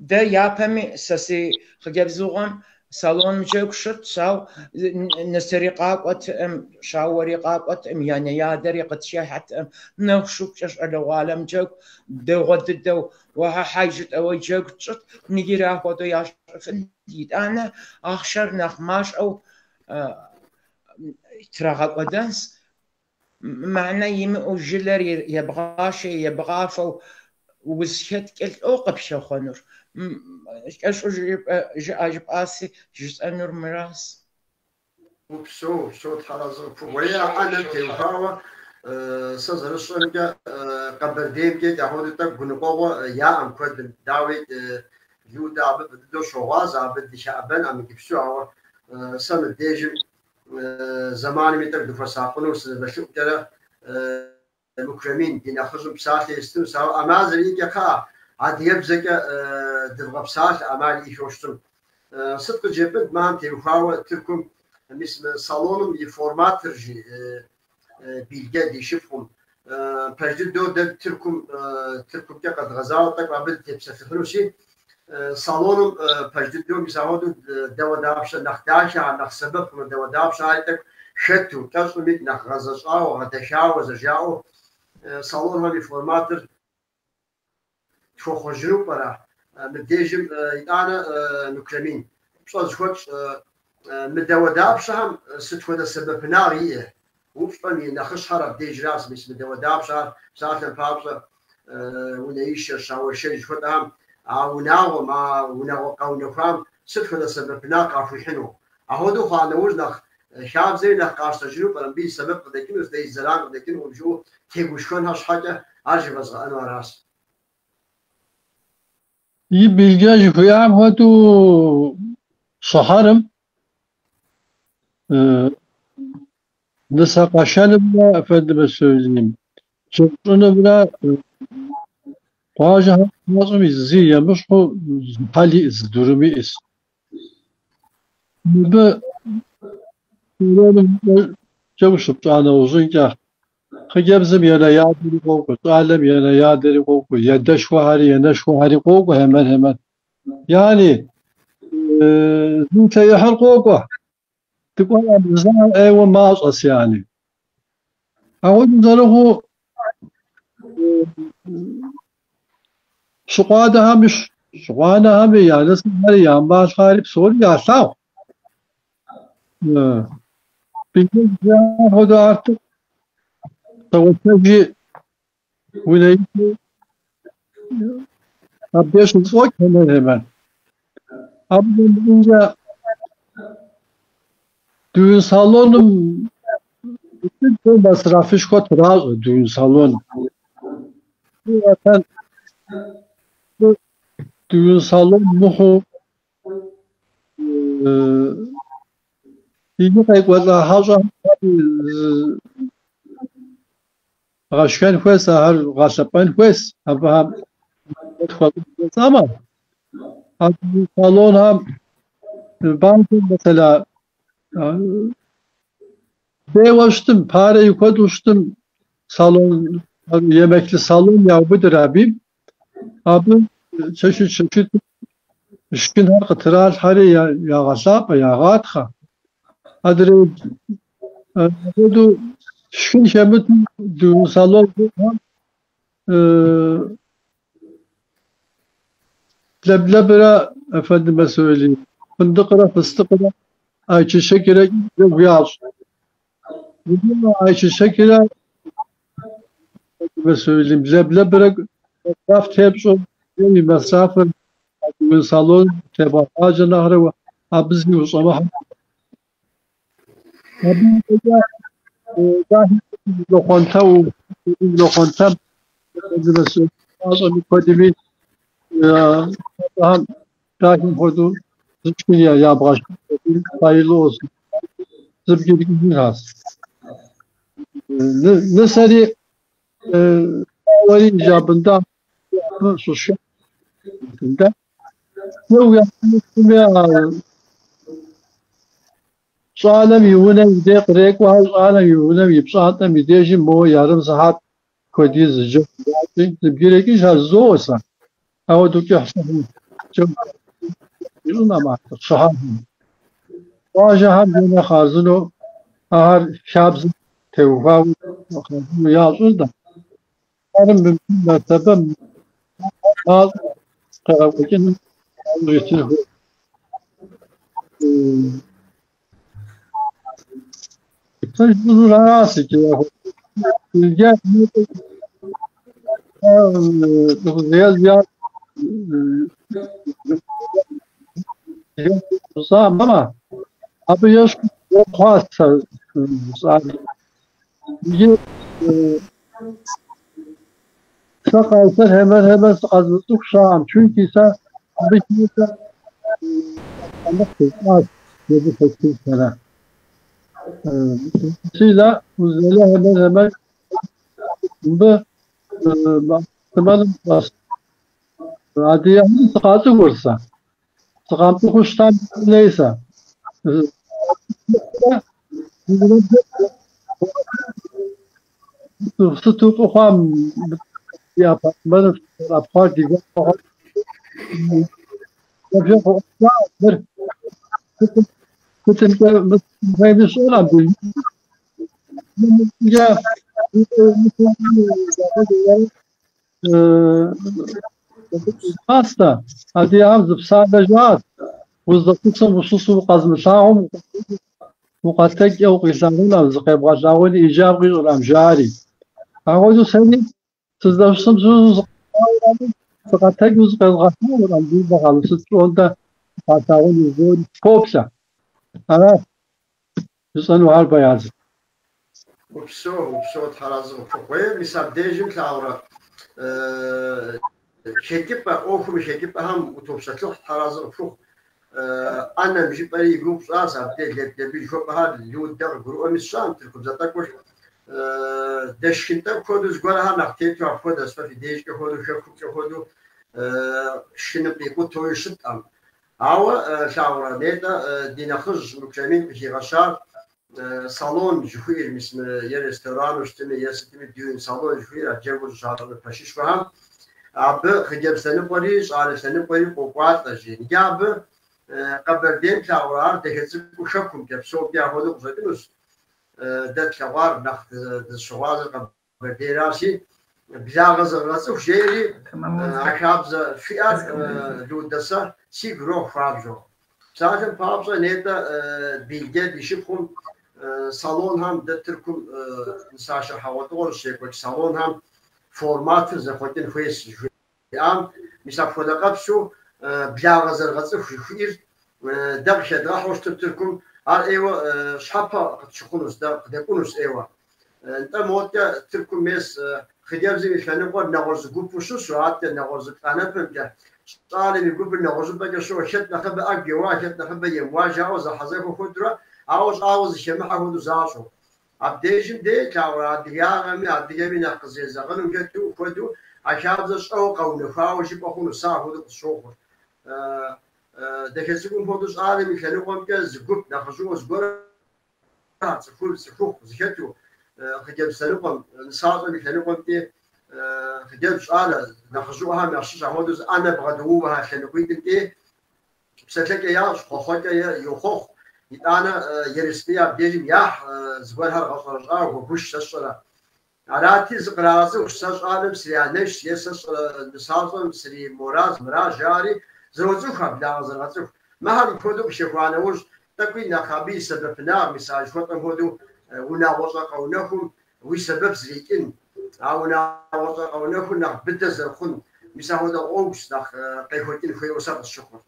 Дэ япэми сэ си хъыджэбзыгъуэм салоным джэгу щытщ, ауэ нысэри къакӏуэтӏым, щауэри къакӏуэтӏым, янэ ядэри къытхыхьэтӏым, нэху щыхукӏэ щӏалэгъуалэм джэгу, дэгъуэ дыдэу уэхьэхьэй жытӏэуэ джэгу тщӏыт, иджыри ахуэдэу ящӏыфын. Итӏанэ ахъшэр нэхъ мащӏэу трагъэкӏуэдэнщ. Мыхьэнэ имыӏэу жылэр ебгъашэ, ебгъафэу узыхэткӏэ лӏо къыпхэхъуэнур. Кӏэщӏу жыӏэ жыпӏаси, жысӏэнур мыращ. Упсэу, упсэу, Тхьэр арэзы къыпхухъу. Уэри а ӏэнэм теухуауэ сэ зэрысщӏэмкӏэ, Къэбэрдеймкӏэ апхуэдэу тӏэкӏу гуныкъуэгъуэ яӏэм куэдым. Дауи, Людэ абы фӏы дыдэу щогъуазэ, абы дыхэӏэбэнӏэм иджыпсту, ауэ сэ мыбдежым зэманым и тӏэкӏу дыхуэсакъыну сызэвэлъыӏукӏэрэ Мукрамин ди нэхъыжьым псалъэ естынущ, ауэ ӏэмал зэриӏэкӏэ кхъыӏэ, адыгэбзэкӏэ дывгъэпсалъэ ӏэмал иӏэхэу щытым. Сыт къыджепӏынт мыхэм теухуауэ Тыркум мис мы салоным и форматыр жи Билгэ ди шыпхъум. Пэж дыдэу дэ Тыркум Тыркумкӏэ къэдгъэзауэ тӏэкӏу абы дытепсэлъыхьынущи, салоным пэж дыдэу мис апхуэдэу дауэдапщэ нэхъ дахэ, нэхъ сэбэп хъуну дауэдапщэ ари тӏэкӏу хэту, кӏэщӏми нэхъ гъэзэщӏауэ, гъэдэхауэ зэрыжаӏэу салонхэм и форматыр тхуэхъуэжыну пӏэрэ? Мыбдежым итӏанэ Мукрамин пщӏэ зыхуэтщӏ мы дауэдапщэхэм сыт хуэдэ сэбэпынагъ иӏэ? Упщӏэм и нэхъыщхьэр абдежращ, мис мы дауэдапщэхэр псалъэм папщӏэ унэишэ, щауэшэж жыхуэтӏэхэм а унагъуэм, а унагъуэ къэунэхуам сыт хуэдэ сэбэпынагъ къахуихьыну? Апхуэдэу хъуа нэужь нэхъ хабзэри нэхъ къащтэжыну пӏэрэ? Мыбы и сэбэп къыдэкӏынущ, дэ и зэран къыдэкӏынукъым жыӏэу тегушхуэнхэ щхьэкӏэ ар жывэзгъэӏэну аращ. И Билгэ жыхуиӏам хуэдэу щыхьэрым нысэ къэшэнымрэ, efendime söyleyeyim, джэгу щӏынымрэ къуажэхэм щащӏым зы емыщхьу зы хьэл иӏэс, зы дурым иӏэс. Мыбы салоным джэгу щыпщӏа нэужьынкӏэ хъыджэбзым енэ ядэри къокӏуэ, щӏалэм енэ ядэри къокӏуэ, едэшхуэхэри енэшхуэхэри къокӏуэ, hemen hemen. Yani зулъэихьыр къокӏуэ. Дыкӏуэӏэм ӏейуэ мащӏэс yani. Апхуэдэу зэрыхъуу щыкъуанэхэми щыкъуанэхэми я нысэхэри я малъхъэхэри псори ялъагъу. Билгэ хуэдэу артык щауэшэжи унэиши абдеж щызэфӏокӏ hemen hemen. Абы нэмыщӏынкӏэ düğün салоным дыдэу масрафышхуэ тращӏэ düğün салоным. Zaten düğün салон мыхъуу иджы къекӏуэлӏа хьэщӏэхэм гъэшхэн хуейс, ахэр гъэлъэпӏэн хуейс, абыхэм тхуэщӏын А düğün салонхэм bazen mesela бейуэ щытым, парэ и куэду щытым салон, yemekli salon yaubыдыр абы. Абы Çeşit çeşit шхынхэр къытралъхьэри ягъэлъапӏэ, ягъатхъэ. Адрей апхуэдэу шхын хэмыту düğün салонхэм лэблэбрэ, efendime söyleyeyim, fındıkra, fıstıkra, ayçiçekire джэгу ящӏ. Ayçiçekire, efendime söyleyeyim, лэблэбрэ masraf тепщӏэу и masrafыр düğün salon тебгъэхъуаджэ нэхърэ абы зи ущӏэмыхьэ. Абы лохъуэнтэм щӏэми куэдми дахэм хуэдэу зышхын ябгъэшхын hayırlı olsun. Zıpkı Nıseri icabında щӏалэм и унэм и дей кърекӏуэхэр, щӏалэм и унэм и пщӏантӏэм и дежым моуэ ярым сыхьэт хуэдиз джэгу ящӏри зыбгырекӏыж ар зоуэ сэ. Апхуэдэу кӏыхь джэгу ищӏынкъым пщыхьэщхьэм. Къуажэхэм дэнэ хъарзынэу ахэр хабзэм теухуауэ хъарзынэу ящӏыр дэ. Ар мэртэбэ мащӏэ къегъэкӏуэкӏыным яужь итын хуейщ. Сэ жысӏэнур аращ иджы. Иджы жысӏам, абы ещхьу хъуащ сэ жысӏар. Иджы сэ Къайсэр хьэмэр сыкъэзыцӏыху щыӏэм, чунки сэ абы хиӏэ тещӏащ езы 8 сэнэ. Dolayısıyla uzaylı hemen hemen мыбы адыгэхэм сыкъацӏыхур сэ. Сыкъамыцӏыхуу щытам лей сэ. Сыту фӏы хъуам ди апартмэным зэрыӏэпхъуар ди гуапэ хъуащ. Мыр сытымкӏэ хуейми сщӏэркъым. Пастэ, адыгэхэм зы псалъэ жаӏащ. Уздэщысым ущысу укъэзымылъагъум укъэлъэкӏэ укъилъагъункъым, зыкъебгъэлъагъуни ижаб къищӏыркъым, жари. Апхуэдэу сэри сыздэщысым сыкъэтэджу зыкъезгъэлъагъуркъым, ди сыт пщӏондэ къалъагъуну жызоӏэри поплъэ. Аращ жысӏэнухэр, Баязит. Упсэу, упсэу, Тхьэразы къыпхухъу. Мис абдежым лъагъурэ хэкӏыпӏэ, ӏуэхум и хэкӏыпӏэхэм утопсэлъыхь, Тхьэразы къыпхухъу. ӏэнэм жыпӏэри и гугъу пщӏащ, абдеж лэблэби жыхуэпӏэхэр Людэ къыгурыӏуэми сщӏам, тыркубзэ тӏэкӏур дэшхын тӏэкӏу хуэдэу зыгуэрхэр нэхъ тету апхуэдэщ, фэ фи дежкӏэ хуэдэу, хэкумкӏэ хуэдэу шхыным къикъутэуи щыткъым. Ауэ лъагъурэ нетӏэ ди нэхъыжь Мыкӏэмин къыхигъэщар салон жыхуиӏэр, мис мы е ресторану щытми, е сытми düğün салон жыхуиӏэр, а джэгур щащӏыну пэшышхуэхэм абы хъыджэбз лъэныкъуэри щӏалэ лъэныкъуэри къокӏуалӏэ жи. Иджы абы Къэбэрдейм лъагъурэ ар дахэ цӏыкӏуу хэкумкӏэ псомкӏэ апхуэдэу къыщӏэкӏынущ. Дэ тлъэгъуар нэхъ дызыщыгъуазэр Къэбэрдейращи, благъэ зэрыгъэцӏыху жеӏэри а хабзэ фиӏэр Людэ сэ сигу ирохь хуабжьу. Псалъэм папщӏэ нетӏэ Билге ди шыпхъум салонхэм дэ Тыркум нысашэ хьэгъуэлӏыгъуэр щекӏуэкӏ салонхэм форматыр зэхъуэкӏын хуейщ жыхуиӏам, мис апхуэдэ къэпсу благъэ зэрыгъэцӏыху жыхуиӏэр дэ къыхэдгъэхьэу щытым Тыркум ар ӏейуэ щхьэпэ къытщыхъунущ, дэ къыдэкӏунущ ӏейуэ. Нтӏэ моткӏэ Тыркум мес хъыджэбзым и лъэныкъуэр нэгъуэщӏ зы гупу щысу, аткӏэ нэгъуэщӏ зы плӏанэпэмкӏэ, щӏалэм и гупыр нэгъуэщӏыпӏэкӏэ щыӏэу, хэт нэхъыбэ ӏэгу еуа, хэт нэхъыбэ емыуа жаӏэу зэхьэзэхуэ хуэдэурэ, ауэ щӏагъуэ зыхэмыхьэ хуэдэу защӏэу. Абдежым дей лъагъурэ адыгагъэми адыгэми нэхъ къызезэгъынум хэту хуэдэу а хабзэр щӏэуэ къэунэхуауэ жыпӏэ хъуну, сэ апхуэдэу къысщохъур. Дахэ цӏыкӏум хуэдэу щӏалэм и лъэныкъуэмкӏэ зы гуп нэхъыжьыӏуэ зыгуэр цӏыхур цӏыхухъу зыхэту, хъыджэбз лъэныкъуэм, нысащӏэм и лъэныкъуэмкӏи Хъыджэбз щӏалэ нэхъыжьыӏуэхэм ящыщ апхуэдэу зы ӏэнэ бгъэдоувэхэр лъэныкъуитӏымкӏи псэлъэкӏэ ящӏ, хъуэхъуэкӏэ йохъуэхъу. Итӏанэ ерыскъы абдежым яхь, зыгуэрхэр гъэщӏэрэщӏауэ, гуэгуш сэ сщӏэрэ. Арати, зыкърагъэцӏыху, сэ щӏалэм срианэш, е сэ сщӏэрэ нысащӏэм сримораз, мыращ, жаӏэри зэроцӏыху, а благъэ зэрыгъэцӏыху. Мыхэр мыпхуэдэу къыщехуа нэужь, тӏэкӏуи нэхъ абы и сэбэпынагъ, мис а жыхуэтӏэм хуэдэу унагъуэщӏэ къэунэхум уи сэбэп зрикӏын, а унагъуэщӏэ къэунэхур нэхъ быдэ зэрыхъун, мис апхуэдэ гъуэгущ нэхъ къехуэкӏын хуейуэ сэ къысщыхъур.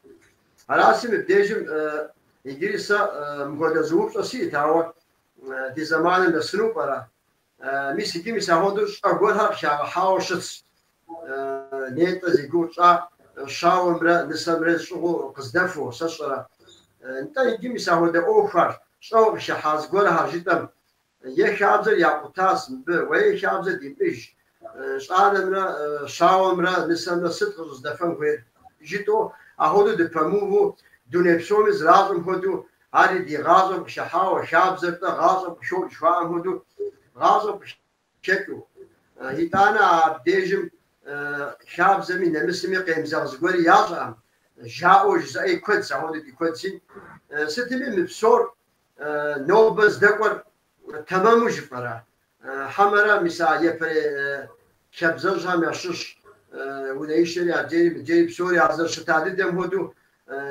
Аращи, мыбдежым иджыри сэ мыпхуэдэ зы упщӏэ сиӏэт, ауэ ди зэманым нэсыну пӏэрэ? Мис иджы мис апхуэдэу щӏэ гуэрхэр къыхагъэхьауэ щытщ. Нетӏэ зи гугъу тщӏа щауэмрэ нысэмрэ щӏыгъуу къыздэфу, сэ сщӏэрэ. Нтӏэ, иджы мис апхуэдэ ӏуэхухэр, щӏэуэ къыхыхьа зыгуэрхэр жытӏэм, е хабзэр якъутащ мыбы, уей хабзэ димыӏэж, щӏалэмрэ щауэмрэ нысэмрэ сыт къыщӏыздэфэн хуейр жытӏэу, апхуэдэу дыпэмыуву, дуней псоми зэращӏым хуэдэу, ари ди гъащӏэм къыхыхьауэ, хабзэр-тӏэ гъащӏэм къыхокӏ жыхуаӏэм хуэдэу, гъащӏэм къыхэкӏыу. Итӏанэ абдежым хабзэми нэмысми къемызэгъ зыгуэри ящӏэкъым, жаӏэу жызыӏэи куэдщ, апхуэдэу ди куэдщи. Сытми мы псор нобэ здэкӏуэр тэмэму жыфӏэрэ? Хьэмэрэ мис а япэрей хабзэжьхэм ящыщ унэишэри адрейри мыдрейри псори а зэрыщыта дыдэм хуэдэу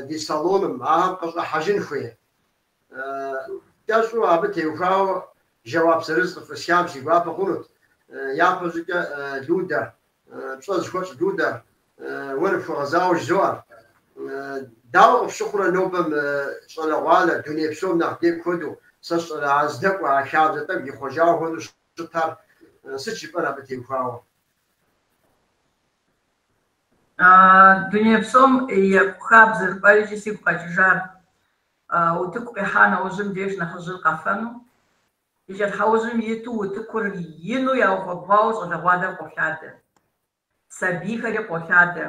ди салоным ахэм къыщӏыхьэжын хуей. Кӏэщӏу абы теухуауэ жэуап зырыз къыфӏысхам си гуапэ хъунут. Япэщӏыкӏэ Людэ, пщӏэ зыхуэтщӏ Людэ, уэ ныпхуэгъэзауэ жызоӏэр. Дауэ къыпщыхъурэ нобэ мы щӏалэгъуалэр дуней псом нэхъ декӏу хуэдэу, сэ сщӏэрэ а здэкӏуэ а хабзэ тӏэкӏу ихъуэжауэ хуэдэу щытар, сыт жыпӏэн абы теухуауэ? Дуней псом екӏу хабзэ жыпӏэри икӏи сигу къэкӏыжар. Утыку къихьа нэужьым деж нэхъыжьыр къэфэну. И кӏэлъхьэужьым иту утыкур ину яуфэбгъуауэ щӏалэгъуалэр къолъадэ. Сабийхэри къолъадэ.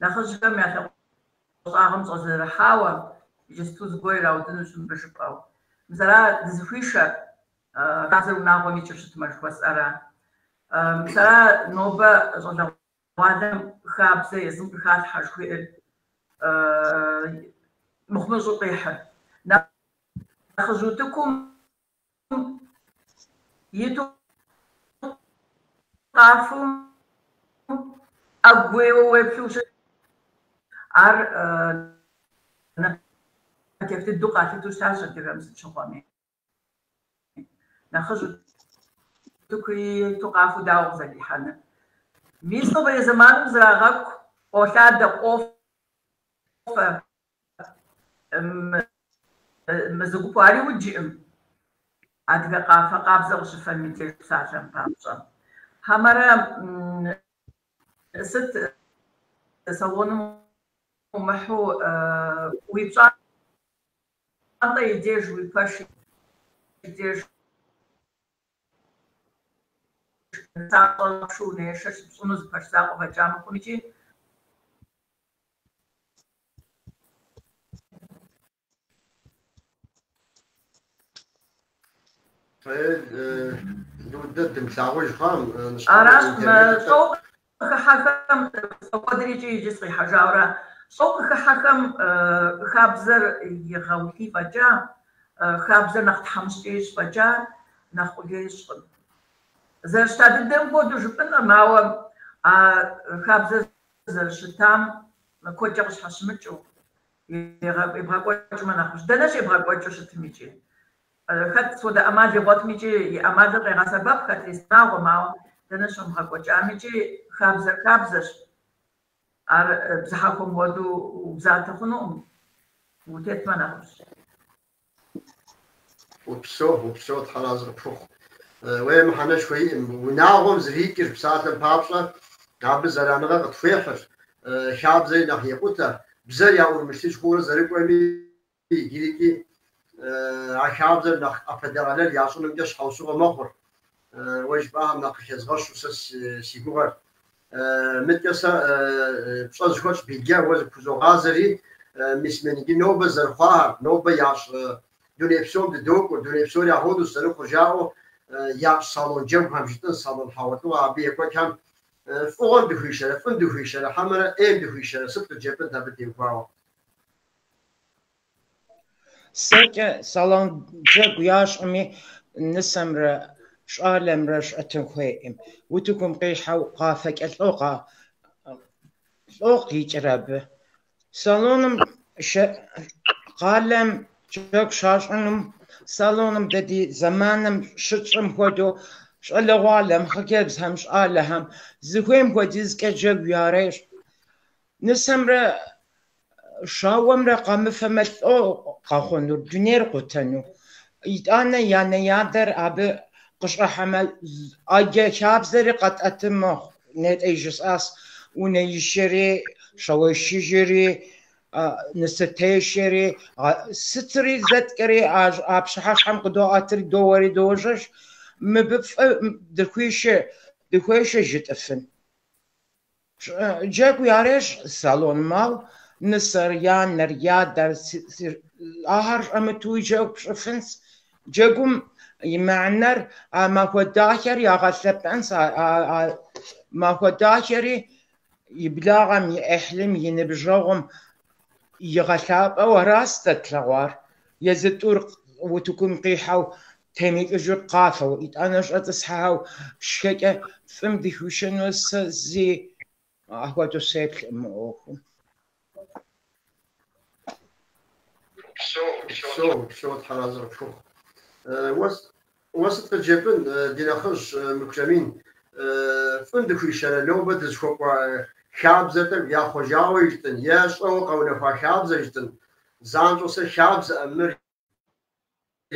Нэхъыжьхэм я лъакъуэ щӏагъым щӏэзэрыхьауэ, иджысту зыгуэр ираудынущ мыбы жыпӏэу. Мис ара дызыхуишэр, хабзэр унагъуэм икӏыу щытмэ жыхуэсӏэра. Мис ара нобэ щӏалэгъуалэм хабзэ езым къыхалъхьэ жыхуиӏэр мыхъумыщӏу къихьыр. Нэхъыжь утыкум иту къафэу ӏэгу уеуэу уеплъу щыт, ар напэтех дыдэу къалъытэу щытащ адыгэм сыт щыгъуэми. Нэхъыжь утыку иту къафэу дауэ къызэрихьэныр? Мис нобэрей зэманым зрагъэкӏу, къолъадэ, къофэ. Мы зы гупу ари уджыӏым. Адыгэ къафэ къабзэ къыщыфэм и деж псалъэм папщӏэ. Хьэмэрэ сыт салоным умыхьу уи пщӏантӏэ и деж, уи пэш и деж нысащӏэ унэишэ щыпщӏыну зы пэш закъуэ фӏэкӏа мыхъум икӏи Людэ дымылъагъуж хъуам. Аращ, мы щӏэуэ къыхыхьэхэм сфӏэкӏуэдыр икӏи иджы сыкъихьэжауэрэ, щӏэуэ къыхыхьэхэм хабзэр игъэулъий фӏэкӏа, хабзэр нэхъ тхьэмыщкӏэ ищӏ фӏэкӏа, нэхъ къулей ищӏкъым. Зэрыщыта дыдэм хуэдэу жыпӏэнкъым, ауэ а хабзэр зэрыщытам куэдкӏэ къыщхьэщымыкӏыу, ебгъэкӏуэкӏмэ нэхъыфӏщ. Дэнэ щебгъэкӏуэкӏыу щытым икӏи? Хэт сыт хуэдэ ӏэмал игъуэтым икӏи и ӏэмалыр къегъэсэбэп, хэт унагъуэм, ауэ дэнэ щомыгъэкӏуэкӏам икӏи хабзэр хабзэщ. Ар бзыхьэхуэм хуэдэу убзатэ хъунукъым, утетмэ нэхъыфӏщ. Упсэу, упсэу, Тхьэр арэзы къыпхухъу. Уей мыхьэнэшхуэ иӏэм. Унагъуэм зэрикӏыр псалъэм папщӏэ, абы зэраныгъэ къытхуехьыр, хабзэри нэхъ екъутэ, бзэр яӏурымылъыж хъуурэ зэрыкӏуэми иджырикӏи а хабзэр нэхъ ӏэпэдэгъэлэл ящӏынымкӏэ щхьэусыгъуэ мэхъур. Уэ жыпӏахэм нэхъ къыхэзгъэщу сэ си гугъэр. Мыткӏэ сэ пщӏэ зыхуэтщӏ Билгэ уэ зыпхузогъазэри, мис мы иджы нобэ зэрыхъуахэр, нобэ ящӏ дуней псом дыдокӏур, дуней псори апхуэдэущ зэрыхъур жаӏэу ящӏ салон джэгухэм жытӏэн, салон хьэгъуэлӏыгъуэ абы екӏуэкӏхэм фӏыгъуэм дыхуишэрэ, фӏым дыхуишэрэ, хьэмэрэ ӏейм дыхуишэрэ, сыт къыджепӏэнт абы теухуауэ? Сэркӏэ салон джэгу ящӏми, нысэмрэ щӏалэмрэ щӏэтын хуейкъым. Утыкум къихьэу къафэкӏэ лӏо къикӏыр абы. Салоным къалэм джэгу щащӏынум, салоным дэ ди зэманым щытщӏым хуэдэу щӏалэгъуалэм, хъыджэбзхэм, щӏалэхэм зыхуейм хуэдизкӏэ джэгу ярещӏ. Нысэмрэ щауэмрэ къэмыфэмэ лӏо къэхъунур, дунейр къутэну. Итӏанэ я нэ-ядэр абы къыщӏыхьэмэ, ӏэджэ хабзэри къэтӏэтын мэхъу. Нетӏэ жысӏащ унэишэри, щауэишыжри, нысэтешэри, сытри зэткӏэри а пщыхьэщхьэм къыдоӏэтри доуэри дожьэж. Мыбы фӏы дыхуешэ жытӏыфын. Джэгу ярещӏ салоным, ауэ нысэр, янэр, ядэр, ахэр щӏэмытуи джэгу пщӏыфынщ. Джэгум и мыхьэнэр а махуэ дахэр ягъэлъэпӏэнщ, а махуэ дахэри и благъэм, и ӏыхьлым, и ныбжьэгъум игъэлъапӏэу аращ дэ тлъэгъуар. Езы тӏур утыкум къихьэу темыкӏыжу къафэу, итӏанэ щӏэтӏысхьэу шхэкӏэ фӏым дыхуишэну сэ зи ахуэдэу сеплъкъым мы ӏуэхум. Упсэу, упсэу, Тхьэр арэзы къыпхухъу. Уэ сыт къыджепӏэн, ди нэхъыжь Мыкӏуэмин, фӏым дыхуишэрэ нобэ дызыхуэкӏуа хабзэр тӏэкӏу яхъуэжауэ жытӏэн, е щӏэуэ къэунэхуа хабзэ жытӏэн, занщӏэу сэ хабзэӏым мыр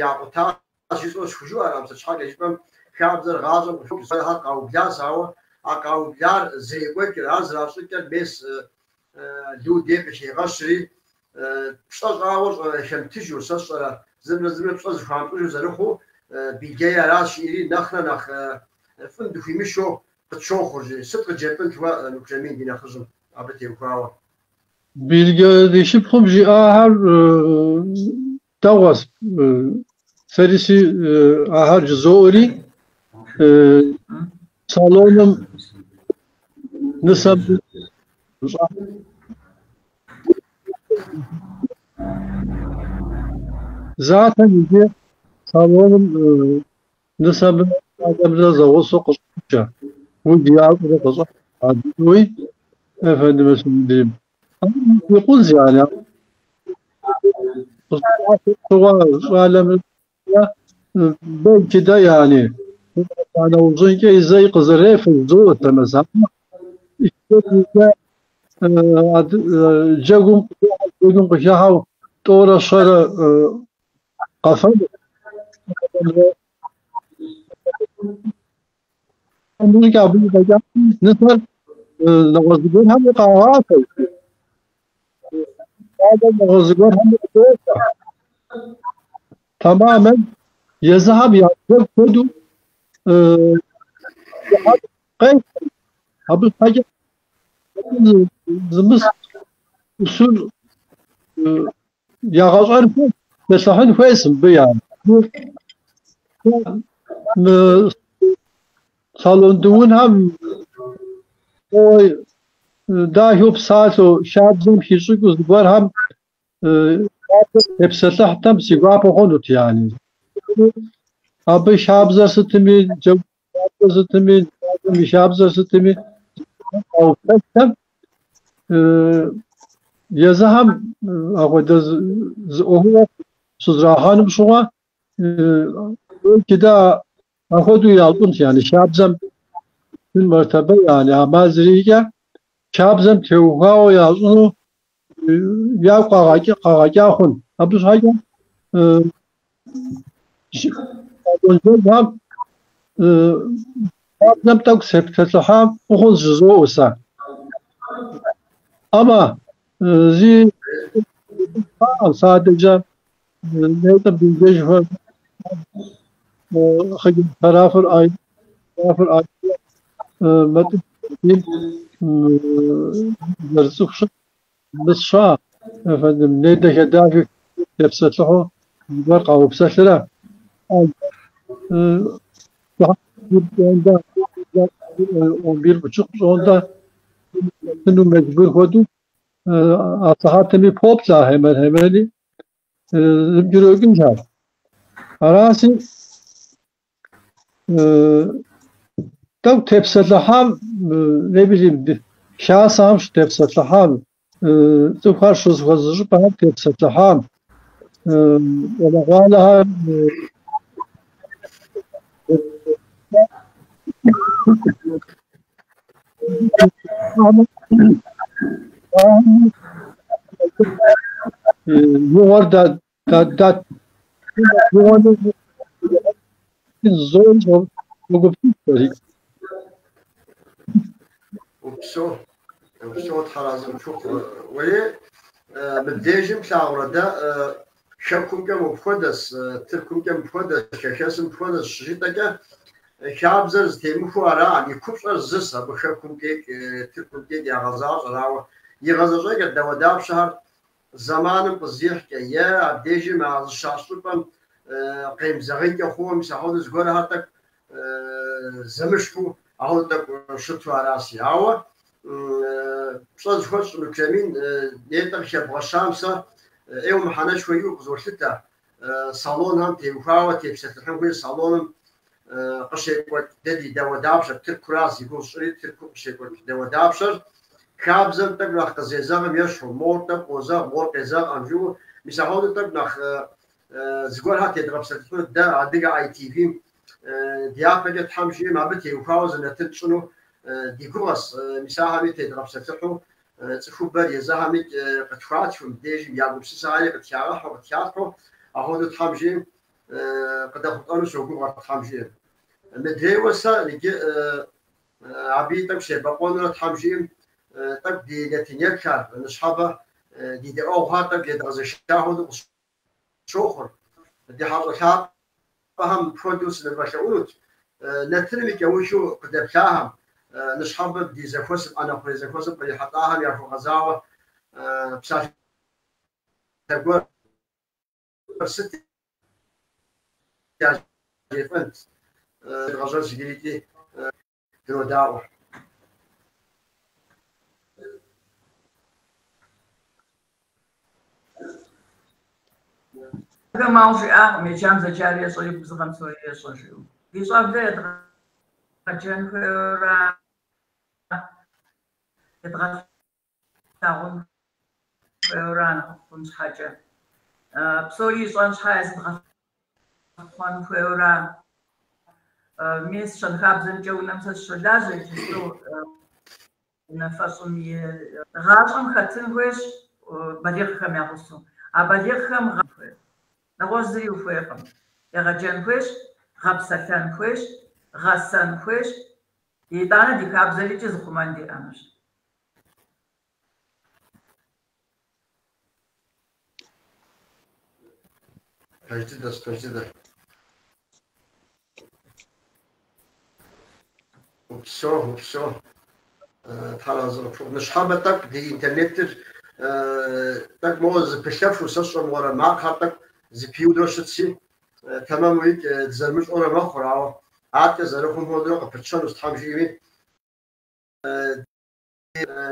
якъутащ жысӏэу схужыӏэрэм, сыт щхьэкӏэ жыпӏэм хабзэр гъащӏэм къыхокӏ, къаублащ, ауэ а къаублар зэрекӏуэкӏыр, ар зэращӏыкӏэр мес Лу дей къыхегъэщри, пщӏэ щӏагъуэ хэмытыжу, сэ сщӏэрэ зымрэ зымрэ пщӏэ зыхуамыщӏыжу зэрыхъуу, Билгей аращ жиӏэри, нэхърэ нэхъ фӏым дыхуимышэу къытщохъур жи. Сыт къыджепӏэнт уэ, Мыкӏуэмин, ди нэхъыжьым абы теухуауэ? Билге ди шыпхъум жиӏахэр дэгъуэщ. Сэри си ахэр жызоӏэри, салоным нысэм затэм иджы салоным нысэмрэ щӏалэмрэ зэгъусэу къыщӏэкӏэ, удж ящӏурэ къыщӏэкӏэ, efendime söyleyeyim. Икъунщ, yani. Щӏалэмрэ belki de yani нэужьынкӏэ зэи къызэрефэ жызоӏэ مثلا. Джэгум къыхыхьэу тӏорэ щэрэ къэфэну. Абы и фӏэкӏа нысэр нэгъуэщӏ зыгуэрхэми къагъафэ. Щӏалэр нэгъуэщӏ зыгуэрхэми къыдофэ. Тэмамэн езыхэм я джэгу хуэдэу къефэ. Абы щхьэкӏэ зымыс усул ягъэщӏэн хуейщ, псэлъыхьын хуейщ мыбы yani. Мы салон дыунхэм дахэу псалъэу, хабзэм хищӏыкӏыу зыгуэрхэм тепсэлъыхьтэм си гуапэ хъунут yani. Абы хабзэр сытми, джэгу хабзэр сытми, хабзэм и хабзэр сытми къаупсэлътэм езыхэм апхуэдэ зы ӏуэхугъуэ щызэрахьэнум щыгъуэ belki de апхуэдэу ящӏынт yani хабзэм мэртэбэ yani ӏэмал зэриӏэкӏэ хабзэм теухуауэ ящӏыну ягу къагъэкӏа хъун. Абы щхьэкӏэ салон хабзэм тӏэкӏу сепсэлъыхьам фӏы хъунщ жызоӏэ сэ. Ама зи сэ адэкӏэ нетӏэ Билгежхэр хъыджэбз пэрафыр ай зэрыцӏыхущ мысща efendim нейдэхэ дахэ тепсэлъыхьу зыгуэр къаупсэлърэ. Пщӏондэ, 11:30 пщӏондэ тыну мecbur хуэдэу асыхьэтми поплъэ ахьемэр-хьемэри зыпкӏэрокӏынхэр. Араси тӏэкӏу тепсэлъыхьам, не билим, хасэхэм щытепсэлъыхьам, цӏыхухэр щызэхуэс щӏыпӏэхэм тепсэлъыхьам, щӏалэгъуалэхэр игъуэр да игъуэр зоугупсысри. Упсэу, упсэу, Тхьэразэ къыпхухъу. Уэри мыбдежым плъагъурэ дэ хэкумкӏэ мыпхуэдэс, Тыркумкӏэ мыпхуэдэс, хэхэсым мыпхуэдэс щыжытӏэкӏэ хабзэр зытемыхуэу араӏым, и купщӏэр зыс абы хэкумкӏэ, Тыркумкӏэ ягъэзащӏэр, ауэ и гъэзэщӏэкӏэ дауэдапщэхэр зэманым къызихькӏэ е абдежым а зыщащӏ щӏыпӏэм къемызэгъынкӏэ хъууэ, мис апхуэдэу зыгуэрхэр тӏэкӏу зэмыщхьу апхуэдэу тӏэкӏу щыту араси. Ауэ пщӏэ зыхуэсщӏ Мукремин нетӏэ къыхэбгъэщам сэ ӏейуэ мыхьэнэшхуэ иӏэу къызолъытэ. Салонхэм теухуауэ тепсэлъыхьын хуей салоным къыщекӏуэкӏ дэ ди дауэдапщэр, Тыркура зи гугъу сщӏыри, Тыркум къыщекӏуэкӏ дауэдапщэр хабзэм тӏэкӏу нэхъ къызезэгъым ещхьу, мор тӏэкӏу къозэгъ, мор къезэгъӏэм жиӏэу, мис апхуэдэу тӏэкӏу нэхъ зыгуэрхэр тедгъэпсэлъыхьыну дэ Адыгэ ITV-м дяпэкӏэ Тхьэм жиӏэм абы теухуауэ зы нэтын тщӏыну ди гугъэс, мис ахэми тедгъэпсэлъыхьу цӏыхубэр езыхэми къытхуатхыу, мыбдежым я гупсысэхэри къытхагъэхьэу, къытхалъхьэу, апхуэдэу Тхьэм жиӏэм къыдэхъулӏэну согугъэр Тхьэм жиӏэм. Мыдрейуэ сэ иджы абы тӏэкӏу себэкъуэнурэ Тхьэм жиӏэм тӏэкӏу ди нэтынеплъхэр, ныщхьэбэ ди дэӏуэгъухэр тӏэкӏу едгъэзэша хуэдэу къысщохъур. Ди хьэщӏэ лъапӏэхэм мыпхуэдэу сынывэлъэӏунут. Нэтыным и кӏэухыу къыдэплъахэм, ныщхьэбэ ди зэхуэсым, ӏэнэ хъурей зэхуэсым кърихьэлӏахэм яхуэгъэзауэ псалъэ гуэр сыт яжефӏэнт? Едгъэжьэнщ иджыри икӏи дынодаӏуэ. Адыгэм ауэ жиӏакъым, еджам зэджар ещӏэри губзыгъэм псори ещӏэ жиӏэу. Ди щӏэблэр едгъэджэн хуейуэрэ едгъэлъагъун хуейуэрэ нэхъыфӏ хъун щхьэкӏэ. Псори ищӏэн щхьэ езыдгъэлъыхъуэн хуейуэрэ. Мис щэнхабзэмкӏэ унэм сэ сыщолажьэ иджыпсту унафэщӏым и гъащӏэм хэтын хуейщ балигъхэм я гъусэу. А балигъхэм нэгъуэщӏ зыри ухуейкъым. Егъэджэн хуейщ, гъэпсэлъэн хуейщ, гъэсэн хуейщ, итӏанэ ди хабзэр икӏи зыхъумэн диӏэнущ. Пэж дыдэщ, пэж дыдэ. Упсэу, упсэу. Тхьэразэ къыпхухъу. Ныщхьэбэ тӏэкӏу ди интернетыр тӏэкӏу моуэ зэпылъэфу, сэ сщӏэмыгъуэрэ макъхэр тӏэкӏу зэпиудрэ щытси, тэмэму икӏ дызэрымыщӏэурэ мэхъур, ауэ адэкӏэ зэрыхъум хуэдэурэ къыпытщэнущ Тхьэм жиӏэми.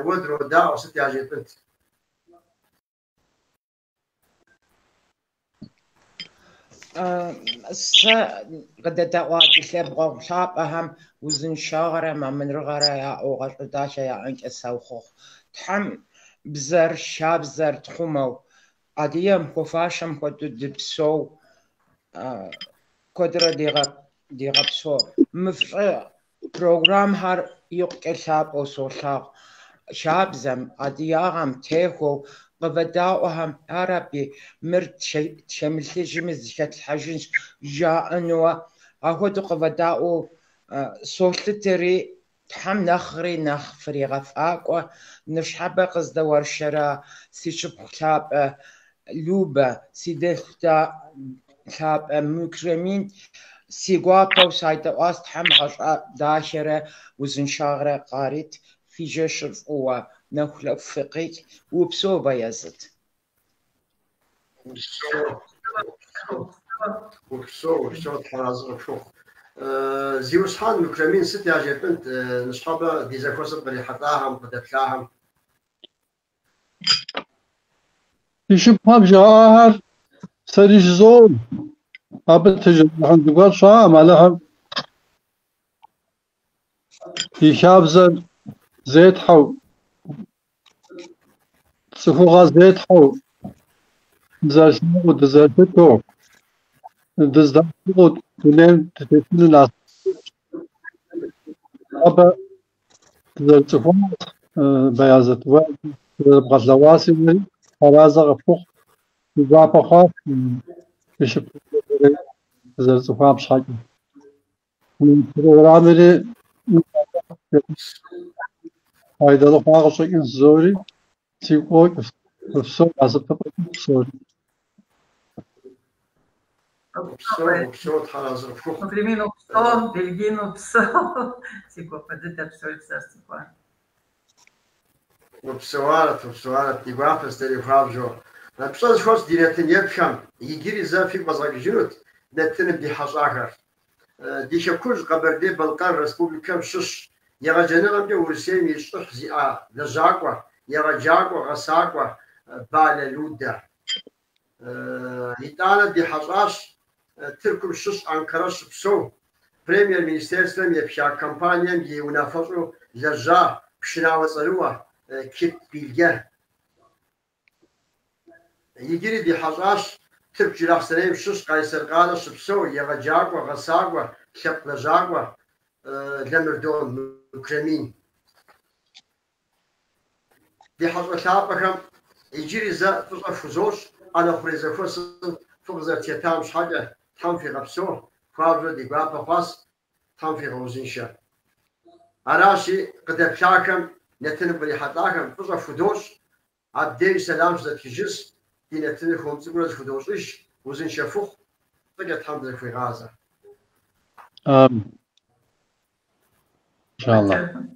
Уэ дынодаӏуэ, сыт яжепӏэнт? Сэ къыдэдэӏуа ди лъэпкъэгъу лъапӏэхэм узыншагъэрэ мамырыгъэрэ яӏэу гъащӏэ дахэ яӏэнкӏэ сохъуэхъу. Тхьэм бзэр, хабзэр тхъумэу, адыгэм хуэфащэм хуэдэу дыпсэу, куэдрэ дигъэпсэу. Мы фщӏы программхэр икъукӏэ лъапӏэу солъагъу. Хабзэм, адыгагъэм техуэу къывэдаӏуэхэм ар абы мыр тхэмылъыжми зыхэтлъхьэжынщ жаӏэнуэ. Апхуэдэу къывэдаӏуэу солъытэри, Тхьэм нэхъри нэхъ фригъэфӏакӏуэ. Ныщхьэбэ къыздэуэршэра си шыпхъу лъапӏэ Любэ, си дэлъху лъапӏэ Мукремин, си гуапэу сайдэӏуащ Тхьэм гъащӏэ дахэрэ узыншагъэрэ къарит, фи жэщыр фӏыуэ, нэхулъэфӏ фыкъикӏ, упсэу Баязыт. Упсэу, упсэу, упсэу, Тхьэразэ къыпхухъу. Зиусхьэн Мукремин, сыт яжепӏынт ныщхьэбэ ди зэхуэсым кърихьэлӏахэм, къыдэплъахэм? Си шыпхъухэм жаӏахэр сэри жызоӏэ. Абы тежыӏыхьын зыгуэр щыӏэкъым, Алыхьым и хабзэр зетхьэу, цӏыхугъэ зетхьэу, дызэрылъагъуу, дызэрылъытэу, дыздэӏэпыкъуу дунейм дытетыну насып. Абы дызэрыцӏыхуар, Баязэт, уэ дызэрыбгъэлъэгъуаси, уэри арэзы къыпхухъу, си гуапэ хъуащ си шыпхъу дызэрыцӏыхуам щхьэкӏэ. Мы программэри файдэлы хъуа къыщӏэкӏынщ жызори, сигу къокӏ, фыпсэу, насыпыфӏэ псори. Упсэу, упсэу, Тхьэр арэзы къыпхухъу. Мукремин упсэу, Бельгин упсэу. Си гуапэ дыдэ псори фызэрысцӏыхуар. Упсэуарэт, упсэуарэт, ди гуапэщ дэри хуабжьу. Пщӏэ зыхуэсщӏ ди нэтын еплъхэм иджыри зэ фигу къэзгъэкӏыжынут нэтыным ди хьэщӏахэр. Ди хэкужь Къэбэрдей-Балъкъэр Республикэм щыщ егъэджэныгъэмкӏэ Урысейм и щӏыхь зиӏэ лэжьакӏуэ, егъэджакӏуэ, гъэсакӏуэ Балэ Людэ. Итӏанэ ди хьэщӏащ Тыркум щыщ Анкара щыпсэу, Премьер-министерствэм епха компанием и унафэщӏу лэжьа пшынауэ цӏэрыӏуэ Кит Билге. Иджыри ди хьэщӏащ Тырку Джылахъстэнейм щыщ Къайсэр къалэ щыпсэу, егъэджакӏуэ, гъэсакӏуэ, лъэпкъ лэжьакӏуэ Ламырдон Мукремин. Ди хьэщӏэ лъапӏэхэм иджыри зэ фӏыщӏэ фхузощӏ ӏэнэ хъурей зэхуэсым фыкъызэрытхэтам щхьэкӏэ, Тхьэм фигъэпсэу, хуабжьу ди гуапэ хъуащ, Тхьэм фигъэузыншэ. Аращи, къыдэплъахэм, нэтыным кърихьэлӏахэм фӏыщӏэ фхудощӏ, абдеж сэлам щызэтхыжынщ, ди нэтыныр хуэм цӏыкӏуурэ зэхудощӏыж, узыншэ фыхъу, фӏыкӏэ Тхьэм дызэхуигъазэ. Амин. Иншаллах.